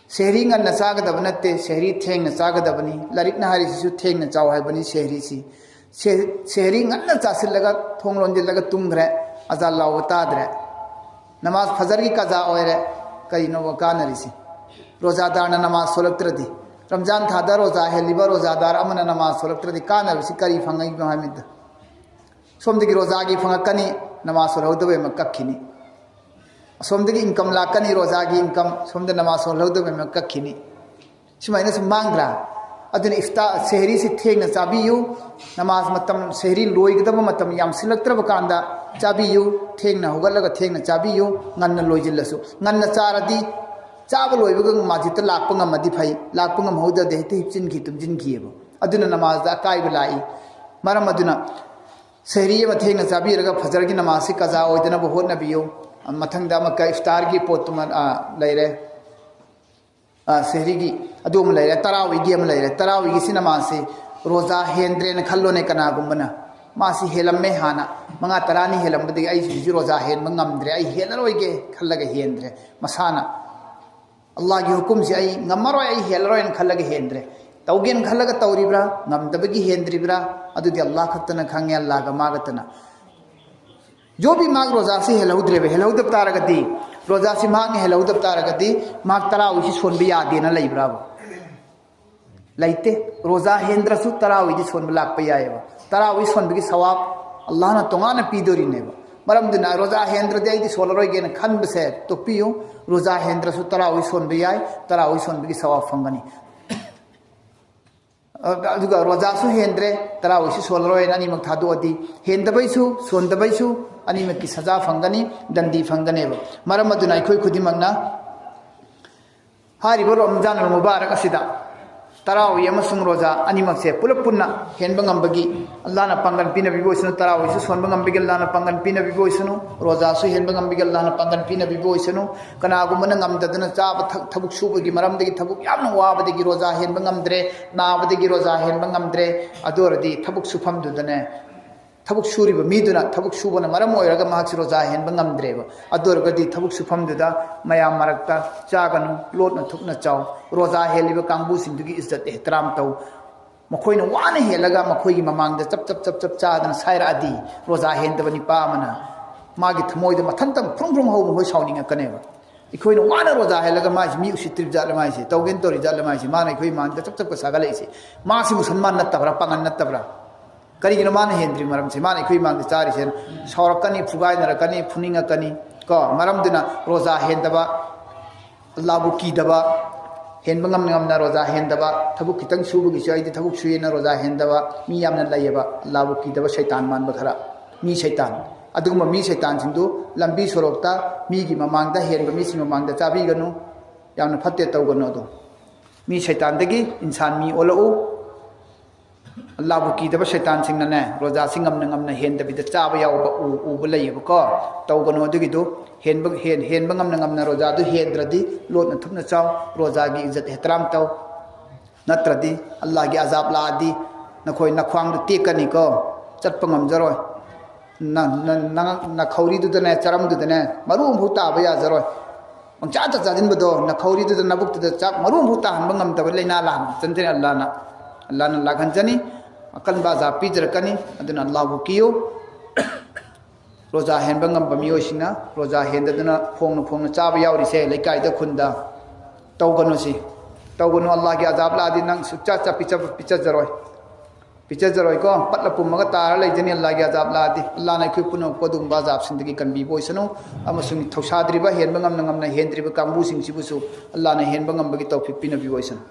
ꯁꯦꯍꯔꯤ ꯉꯟꯅ ꯆꯥꯒꯗꯕ ꯅꯠꯇꯦ, ꯁꯦꯍꯔꯤ ꯊꯦꯡꯅ ꯆꯥꯒꯗꯕꯅꯤ꯫ ꯂꯥꯏꯔꯤꯛꯅ ꯍꯥꯏꯔꯤꯁꯤꯁꯨ ꯊꯦꯡꯅ ꯆꯥꯎ ꯍꯥꯏꯕꯅꯤ ꯁꯦꯍꯔꯤꯁꯤ꯫ ꯁꯦ-, ꯁꯦꯍꯔꯤ ꯉꯟꯅ ꯆꯥꯁꯤꯜꯂꯒ ꯊꯣꯡ ꯂꯣꯟꯁꯤꯜꯂꯒ ꯇꯨꯝꯈ꯭ꯔꯦ, ꯑꯖꯥꯟ ꯂꯥꯎꯕ ꯇꯥꯗ꯭ꯔꯦ꯫ ꯅꯃꯥꯖ ꯐꯖꯔꯒꯤ ꯀꯖꯥ ꯑꯣꯏꯔꯦ꯫ ꯀꯔꯤꯅꯣꯕ ꯀꯥꯟꯅꯔꯤꯁꯤ? ꯔꯣꯖꯥꯗꯥꯔꯅ ꯅꯃꯥꯖ ꯁꯣꯜꯂꯛꯇ꯭ꯔꯗꯤ, ꯔꯝꯖꯥꯟ ꯊꯥꯗ ꯔꯣꯖꯥ ꯍꯦꯜꯂꯤꯕ ꯔꯣꯖꯥꯗꯥꯔ ꯑꯃꯅ ꯅꯃꯥꯖ ꯁꯣꯜꯂꯛꯇ꯭ꯔꯗꯤ ꯀꯥꯟꯅꯕꯁꯤ ꯀꯔꯤ ꯐꯪꯉꯛꯏꯅꯣ ꯍꯥꯏꯕꯗ? ꯁꯣꯝꯗꯒꯤ ꯔꯣꯖꯥꯒꯤ ꯐꯪꯉꯛꯀꯅꯤ, ꯅꯃꯥꯖ ꯁꯣꯜꯍꯧꯗꯕꯩ ꯑꯃ ꯀꯛꯈꯤꯅꯤ꯫ ꯑꯁꯣꯝꯗꯒꯤ ꯏꯟꯀꯝ ꯂꯥꯛꯀꯅꯤ, ꯔꯣꯖꯥꯒꯤ ꯏꯟꯀꯝ, ꯁꯣꯝꯗ ꯅꯃꯥꯖ ꯁꯣꯜꯍꯧꯗꯕꯩ ꯑꯃ ꯀꯛꯈꯤꯅꯤ꯫ ꯁꯨꯃꯥꯏꯅ ꯁꯨꯝ ꯃꯥꯡꯗ꯭ꯔꯥ? ꯑꯗꯨꯅ ꯏꯐꯇꯥ, ꯁꯦꯍꯔꯤꯁꯤ ꯊꯦꯡꯅ ꯆꯥꯕꯤꯌꯨ꯫ ꯅꯃꯥꯖ ꯃꯇꯝ, ꯁꯦꯍꯔꯤ ꯂꯣꯏꯒꯗꯕ ꯃꯇꯝ ꯌꯥꯝꯁꯤꯜꯂꯛꯇ꯭ꯔꯕ ꯀꯥꯟꯗ ꯆꯥꯕꯤꯌꯨ꯫ ꯊꯦꯡꯅ ꯍꯧꯒꯠꯂꯒ ꯊꯦꯡꯅ ꯆꯥꯕꯤꯌꯨ, ꯉꯟꯅ ꯂꯣꯏꯁꯤꯜꯂꯁꯨ꯫ ꯉꯟꯅ ꯆꯥꯔꯗꯤ ꯆꯥꯕ ꯂꯣꯏꯕꯒ ꯃꯁꯖꯤꯠꯇ ꯂꯥꯛꯄ ꯉꯝꯃꯗꯤ ꯐꯩ, ꯂꯥꯛꯄ ꯉꯝꯍꯧꯗ꯭ꯔꯗꯤ ꯍꯦꯛꯇ ꯍꯤꯞꯆꯤꯟꯈꯤ, ꯇꯨꯝꯁꯤꯟꯈꯤꯑꯕ꯫ ꯑꯗꯨꯅ ꯅꯃꯥꯖꯗ ꯑꯀꯥꯏꯕ ꯂꯥꯛꯏ꯫ ꯃꯔꯝ ꯑꯗꯨꯅ ꯁꯦꯍꯔꯤ ꯑꯃ ꯊꯦꯡꯅ ꯆꯥꯕꯤꯔꯒ ꯐꯖꯔꯒꯤ ꯅꯃꯥꯖꯁꯤ ꯀꯖꯥ ꯑꯣꯏꯗꯅꯕ ꯍꯣꯠꯅꯕꯤꯌꯨ꯫ ꯃꯊꯪꯗ ꯑꯃꯨꯛꯀ ꯏꯐꯇꯥꯔꯒꯤ ꯄꯣꯠꯇꯨꯃ, ꯑ, ꯂꯩꯔꯦ꯫ ꯑ, ꯁꯦꯍꯔꯤꯒꯤ ꯑꯗꯨ ꯑꯃ ꯂꯩꯔꯦ, ꯇꯔꯥꯋꯤꯒꯤ ꯑꯃ ꯂꯩꯔꯦ꯫ ꯇꯔꯥꯋꯤꯒꯤꯁꯤꯅ ꯃꯥꯁꯤ ꯔꯣꯖꯥ ꯍꯦꯟꯗ꯭ꯔꯦꯅ ꯈꯜꯂꯣꯅꯦ꯫ ꯀꯅꯥꯒꯨꯝꯕꯅ ꯃꯥꯁꯤ ꯍꯦꯜꯂꯝꯃꯦ, ꯍꯥꯟꯅ ꯃꯉꯥ ꯇꯔꯥꯅꯤ ꯍꯦꯜꯂꯝꯕꯗꯒꯤ ꯑꯩ ꯍꯧꯖꯤꯛ ꯔꯣꯖꯥ ꯍꯦꯟꯕ ꯉꯝꯗ꯭ꯔꯦ, ꯑꯩ ꯍꯦꯜꯂꯔꯣꯏꯒꯦ ꯈꯜꯂꯒ ꯍꯦꯟꯗ꯭ꯔꯦ꯫ ꯃꯁꯥꯅ ꯑꯜꯂꯥꯍꯒꯤ ꯍꯨꯀꯨꯝꯁꯤ ꯑꯩ ꯉꯝꯃꯔꯣꯏ, ꯑꯩ ꯍꯦꯜꯂꯔꯣꯏꯅ ꯈꯜꯂꯒ ꯍꯦꯟꯗ꯭ꯔꯦ꯫ ꯇꯧꯒꯦꯅ ꯈꯜꯂꯒ ꯇꯧꯔꯤꯕ꯭ꯔꯥ, ꯉꯝꯗꯕꯒꯤ ꯍꯦꯟꯗ꯭ꯔꯤꯕ꯭ꯔꯥ, ꯑꯗꯨꯗꯤ ꯑꯜꯂꯥꯍ ꯈꯛꯇꯅ ꯈꯪꯉꯦ, ꯑꯜꯂꯥꯍꯒ ꯃꯥꯒꯇꯅ꯫ ꯖꯣꯕꯤ ꯃꯍꯥꯛ ꯔꯣꯖꯥꯁꯤ ꯍꯦꯜꯍꯧꯗ꯭ꯔꯦꯕ, ꯍꯦꯜꯍꯧꯗꯕ ꯇꯥꯔꯒꯗꯤ, ꯔꯣꯖꯥꯁꯤ ꯃꯍꯥꯛꯅ ꯍꯦꯜꯍꯧꯗꯕ ꯇꯥꯔꯒꯗꯤ, ꯃꯍꯥꯛ ꯇꯔꯥꯋꯤꯁꯤ ꯁꯣꯟꯕ ꯌꯥꯗꯦꯅ ꯂꯩꯕ꯭ꯔꯥꯕ? ꯂꯩꯇꯦ꯫ ꯔꯣꯖꯥ ꯍꯦꯟꯗ꯭ꯔꯁꯨ ꯇꯔꯥꯋꯤꯗꯤ ꯁꯣꯟꯕ ꯂꯥꯛꯄ ꯌꯥꯏꯑꯕ꯫ ꯇꯔꯥꯋꯤ ꯁꯣꯟꯕꯒꯤ ꯁꯋꯥꯕ ꯑꯜꯂꯥꯍꯅ ꯇꯣꯉꯥꯟꯅ ꯄꯤꯗꯣꯔꯤꯅꯦꯕ꯫ ꯃꯔꯝꯗꯨꯅ ꯔꯣꯖꯥ ꯍꯦꯟꯗ꯭ꯔꯗꯤ ꯑꯩꯗꯤ ꯁꯣꯜꯂꯔꯣꯏꯒꯦꯅ ꯈꯟꯕꯁꯦ ꯇꯣꯛꯄꯤꯌꯨ꯫ ꯔꯣꯖꯥ ꯍꯦꯟꯗ꯭ꯔꯁꯨ ꯇꯔꯥꯋꯤ ꯁꯣꯟꯕ ꯌꯥꯏ, ꯇꯔꯥꯋꯤ ꯁꯣꯟꯕꯒꯤ ꯁꯋꯥꯕ ꯐꯪꯒꯅꯤ꯫ ꯑꯗꯨꯒ ꯔꯣꯖꯥꯁꯨ ꯍꯦꯟꯗ꯭ꯔꯦ, ꯇꯔꯥꯋꯤꯁꯨ ꯁꯣꯜꯂꯔꯣꯏꯅ ꯑꯅꯤꯃꯛ ꯊꯥꯗꯣꯛꯑꯗꯤ, ꯍꯦꯟꯗꯕꯩꯁꯨ ꯁꯣꯟꯗꯕꯩꯁꯨ ꯑꯅꯤꯃꯛꯀꯤ ꯁꯖꯥ ꯐꯪꯒꯅꯤ, ꯗꯟꯗꯤ ꯐꯪꯒꯅꯦꯕ꯫ ꯃꯔꯝ ꯑꯗꯨꯅ ꯑꯩꯈꯣꯏ ꯈꯨꯗꯤꯡꯃꯛꯅ ꯍꯥꯏꯔꯤꯕ ꯔꯝꯖꯥꯟ ꯑꯜ ꯃꯨꯕꯥꯔꯛ ꯑꯁꯤꯗ ꯇꯔꯥꯋꯤ ꯑꯃꯁꯨꯡ ꯔꯣꯖꯥ ꯑꯅꯤꯃꯛꯁꯦ ꯄꯨꯂꯞ ꯄꯨꯟꯅ ꯍꯦꯟꯕ ꯉꯝꯕꯒꯤ ꯑꯜꯂꯥꯍꯅ ꯄꯥꯡꯒꯜ ꯄꯤꯅꯕꯤꯕ ꯑꯣꯏꯁꯅꯨ, ꯇꯔꯥꯋꯤꯁꯨ ꯁꯣꯟꯕ ꯉꯝꯕꯒꯤ ꯑꯜꯂꯥꯍꯅ ꯄꯥꯡꯒꯜ ꯄꯤꯅꯕꯤꯕ ꯑꯣꯏꯁꯅꯨ, ꯔꯣꯖꯥꯁꯨ ꯍꯦꯟꯕ ꯉꯝꯕꯒꯤ ꯑꯜꯂꯥꯍꯅ ꯄꯥꯡꯒꯜ ꯄꯤꯅꯕꯤꯕ ꯑꯣꯏꯁꯅꯨ꯫ ꯀꯅꯥꯒꯨꯝꯕꯅ ꯉꯝꯗꯗꯅ ꯆꯥꯕ ꯊꯛ-, ꯊꯕꯛ ꯁꯨꯕꯒꯤ ꯃꯔꯝꯗꯒꯤ ꯊꯕꯛ ꯌꯥꯝꯅ ꯋꯥꯕꯗꯒꯤ ꯔꯣꯖꯥ ꯍꯦꯟꯕ ꯉꯝꯗ꯭ꯔꯦ, ꯅꯥꯕꯗꯒꯤ ꯔꯣꯖꯥ ꯍꯦꯟꯕ ꯉꯝꯗ꯭ꯔꯦ, ꯑꯗꯨ ꯑꯣꯏꯔꯗꯤ ꯊꯕꯛ ꯁꯨꯐꯝꯗꯨꯗꯅꯦ, ꯊꯕꯛ ꯁꯨꯔꯤꯕ ꯃꯤꯗꯨꯅ ꯊꯕꯛ ꯁꯨꯕꯅ ꯃꯔꯝ ꯑꯣꯏꯔꯒ ꯃꯍꯥꯛꯁꯤ ꯔꯣꯖꯥ ꯍꯦꯟꯕ ꯉꯝꯗ꯭ꯔꯦꯕ꯫ ꯑꯗꯨ ꯑꯣꯏꯔꯒꯗꯤ ꯊꯕꯛ ꯁꯨꯐꯝꯗꯨꯗ ꯃꯌꯥꯝ ꯃꯔꯛꯇ ꯆꯥꯒꯅꯨ, ꯂꯣꯠꯅ ꯊꯨꯞꯅ ꯆꯥꯎ꯫ ꯔꯣꯖꯥ ꯍꯦꯜꯂꯤꯕ ꯀꯥꯡꯕꯨꯁꯤꯡꯗꯨꯒꯤ ꯏꯖꯠ ꯑꯦꯍꯇꯔꯥꯝ ꯇꯧ꯫ ꯃꯈꯣꯏꯅ ꯋꯥꯅ ꯍꯦꯜꯂꯒ ꯃꯈꯣꯏꯒꯤ ꯃꯃꯥꯡꯗ ꯆꯞ ꯆꯞ ꯆꯞ ꯆꯞ ꯆꯥꯗꯅ ꯁꯥꯏꯔꯛꯑꯗꯤ, ꯔꯣꯖꯥ ꯍꯦꯟꯗꯕ ꯅꯤꯄꯥ ꯑꯃꯅ ꯃꯥꯒꯤ ꯊꯃꯣꯏꯗ ꯃꯊꯟꯇ ꯐ꯭ꯔꯨꯡ ꯐ꯭ꯔꯨꯡ ꯍꯧꯕ ꯃꯈꯣꯏ ꯁꯥꯎꯅꯤꯡꯉꯛꯀꯅꯦꯕ꯫ ꯑꯩꯈꯣꯏꯅ ꯋꯥꯅ ꯔꯣꯖꯥ ꯍꯦꯜꯂꯒ ꯃꯥꯏꯁꯤ ꯃꯤ ꯎꯁꯤꯠꯇ꯭ꯔꯤꯕ ꯖꯥꯠꯂ, ꯃꯥꯏꯁꯤ ꯇꯧꯒꯦꯅ ꯇꯧꯔꯤ ꯖꯥꯠꯂ, ꯃꯥꯏꯁꯤ ꯃꯥꯅ ꯑꯩꯈꯣꯏ ꯃꯥꯡꯗ ꯆꯞ ꯆꯞꯀ ꯁꯥꯒꯠꯂꯛꯏꯁꯦ, ꯃꯥꯁꯤ ꯃꯨꯁꯜꯃꯥꯟ ꯅꯠꯇꯕ꯭ꯔꯥ, ꯄꯥꯉꯟ ꯅꯠꯇꯕ꯭ꯔꯥ? ꯀꯔꯤꯒꯤꯅꯣ ꯃꯥꯅ ꯍꯦꯟꯗ꯭ꯔꯤ ꯃꯔꯝꯁꯦ? ꯃꯥꯅ ꯑꯩꯈꯣꯏ ꯃꯥꯡꯗ ꯆꯥꯔꯤꯁꯦꯅ ꯁꯥꯎꯔꯛꯀꯅꯤ, ꯐꯨꯒꯥꯏꯅꯔꯛꯀꯅꯤ, ꯐꯨꯅꯤꯡꯉꯛꯀꯅꯤ꯫ ꯀꯣ, ꯃꯔꯝꯗꯨꯅ ꯔꯣꯖꯥ ꯍꯦꯟꯗꯕ, ꯑꯜꯂꯥꯕꯨ ꯀꯤꯗꯕ, ꯍꯦꯟꯕ ꯉꯝꯅ ꯉꯝꯅ ꯔꯣꯖꯥ ꯍꯦꯟꯗꯕ, ꯊꯕꯛ ꯈꯤꯇꯪ ꯁꯨꯕꯒꯤꯁꯨ ꯑꯩꯗꯤ ꯊꯕꯛ ꯁꯨꯏꯅ ꯔꯣꯖꯥ ꯍꯦꯟꯗꯕ ꯃꯤ ꯌꯥꯝꯅ ꯂꯩꯌꯦꯕ꯫ ꯑꯜꯂꯥꯕꯨ ꯀꯤꯗꯕ ꯁꯩꯇꯥꯟ ꯃꯥꯟꯕ ꯈꯔ, ꯃꯤ ꯁꯩꯇꯥꯟ꯫ ꯑꯗꯨꯒꯨꯝꯕ ꯃꯤ ꯁꯩꯇꯥꯟꯁꯤꯡꯗꯨ ꯂꯝꯕꯤ ꯁꯣꯔꯣꯛꯇ ꯃꯤꯒꯤ ꯃꯃꯥꯡꯗ, ꯍꯦꯟꯕ ꯃꯤꯁꯤꯡ ꯃꯃꯥꯡꯗ ꯆꯥꯕꯤꯒꯅꯨ, ꯌꯥꯝꯅ ꯐꯠꯇꯦ, ꯇꯧꯒꯅꯨ꯫ ꯑꯗꯨ ꯃꯤ ꯁꯩꯇꯥꯟꯗꯒꯤ ꯏꯟꯁꯥꯟ ꯃꯤ ꯑꯣꯜꯂꯛꯎ꯫ ꯑꯜꯂꯥꯍꯕꯨ ꯀꯤꯗꯕ ꯁꯩꯇꯥꯟꯁꯤꯡꯅꯅꯦ, ꯔꯣꯖꯥꯁꯤ ꯉꯝꯅ ꯉꯝꯅ ꯍꯦꯟꯗꯕꯤꯗ ꯆꯥꯕ ꯌꯥꯎꯕ ꯎ-, ꯎꯕ ꯂꯩꯌꯦꯕꯀꯣ꯫ ꯇꯧꯒꯅꯨ ꯑꯗꯨꯒꯤꯗꯨ꯫ ꯍꯦꯟꯕ, ꯍꯦꯟ-, ꯍꯦꯟꯕ ꯉꯝꯅ ꯉꯝꯅ ꯔꯣꯖꯥꯗꯨ ꯍꯦꯟꯗ꯭ꯔꯗꯤ ꯂꯣꯠꯅ ꯊꯨꯞꯅ ꯆꯥꯎ꯫ ꯔꯣꯖꯥꯒꯤ ꯏꯖꯠ ꯑꯦꯍꯇꯔꯥꯝ ꯇꯧ꯫ ꯅꯠꯇ꯭ꯔꯗꯤ ꯑꯜꯂꯥꯍꯒꯤ ꯑꯖꯥꯕ ꯂꯥꯛꯑꯗꯤ ꯅꯈꯣꯏ ꯅꯈ꯭ꯋꯥꯡꯗꯨ ꯇꯦꯛꯀꯅꯤꯀꯣ, ꯆꯠꯄ ꯉꯝꯖꯔꯣꯏ꯫ ꯅ-, ꯅ-, ꯅ-, ꯅꯈꯧꯔꯤꯗꯨꯗꯅꯦ, ꯆꯔꯝꯗꯨꯗꯅꯦ ꯃꯔꯨ ꯑꯃꯐꯥꯎ ꯇꯥꯕ ꯌꯥꯖꯔꯣꯏ꯫ ꯄꯪꯆꯥꯗ ꯆꯥꯁꯤꯟꯕꯗꯣ, ꯅꯈꯧꯔꯤꯗꯨꯗ, ꯅꯕꯨꯛꯇꯨꯗ ꯆꯥꯛ ꯃꯔꯨ ꯑꯃꯐꯥꯎ ꯇꯥꯍꯟꯕ ꯉꯝꯗꯕ ꯂꯥꯏꯅꯥ ꯂꯥꯛꯍꯟꯖꯅꯤ ꯑꯜꯂꯥꯍꯅ꯫ ꯑꯜꯂꯥꯍꯅ ꯂꯥꯛꯍꯟꯖꯅꯤ, ꯑꯀꯟꯕ ꯑꯖꯥꯕ ꯄꯤꯖꯔꯛꯀꯅꯤ꯫ ꯑꯗꯨꯅ ꯑꯜꯂꯥꯍꯕꯨ ꯀꯤꯌꯨ꯫ ꯔꯣꯖꯥ ꯍꯦꯟꯕ ꯉꯝꯕ ꯃꯤꯑꯣꯏꯁꯤꯡꯅ ꯔꯣꯖꯥ ꯍꯦꯟꯗꯗꯨꯅ ꯐꯣꯡꯅ ꯐꯣꯡꯅ ꯆꯥꯕ ꯌꯥꯎꯔꯤꯁꯦ ꯂꯩꯀꯥꯏꯗ, ꯈꯨꯟꯗ꯫ ꯇꯧꯒꯅꯨ ꯁꯤ꯫ ꯇꯧꯒꯅꯨ, ꯑꯜꯂꯥꯍꯒꯤ ꯑꯖꯥꯕ ꯂꯥꯛꯑꯗꯤ ꯅꯪ ꯁꯨꯛꯆꯥ ꯆꯥ ꯄꯤꯖ-, ꯄꯤꯖꯖꯔꯣꯏ꯫ ꯄꯤꯖꯖꯔꯣꯏꯀꯣ, ꯄꯠꯂ ꯄꯨꯝꯃꯒ ꯇꯥꯔ ꯂꯩꯖꯅꯤ ꯑꯜꯂꯥꯍꯒꯤ ꯑꯖꯥꯕ ꯂꯥꯛꯑꯗꯤ꯫ ꯑꯜꯂꯥꯍꯅ ꯑꯩꯈꯣꯏ ꯄꯨꯝꯅꯃꯛꯄꯨ ꯑꯗꯨꯒꯨꯝꯕ ꯑꯖꯥꯕꯁꯤꯡꯗꯒꯤ ꯀꯟꯕꯤꯕ ꯑꯣꯏꯁꯅꯨ꯫ ꯑꯃꯁꯨꯡ ꯊꯧꯁꯥꯗ꯭ꯔꯤꯕ, ꯍꯦꯟꯕ ꯉꯝꯅ ꯉꯝꯅ ꯍꯦꯟꯗ꯭ꯔꯤꯕ ꯀꯥꯡꯕꯨꯁꯤꯡꯁꯤꯕꯨꯁꯨ ꯑꯜꯂꯥꯍꯅ ꯍꯦꯟꯕ ꯉꯝꯕꯒꯤ ꯇꯧꯐꯤꯛ ꯄꯤꯅꯕꯤꯕ ꯑꯣꯏꯁꯅꯨ꯫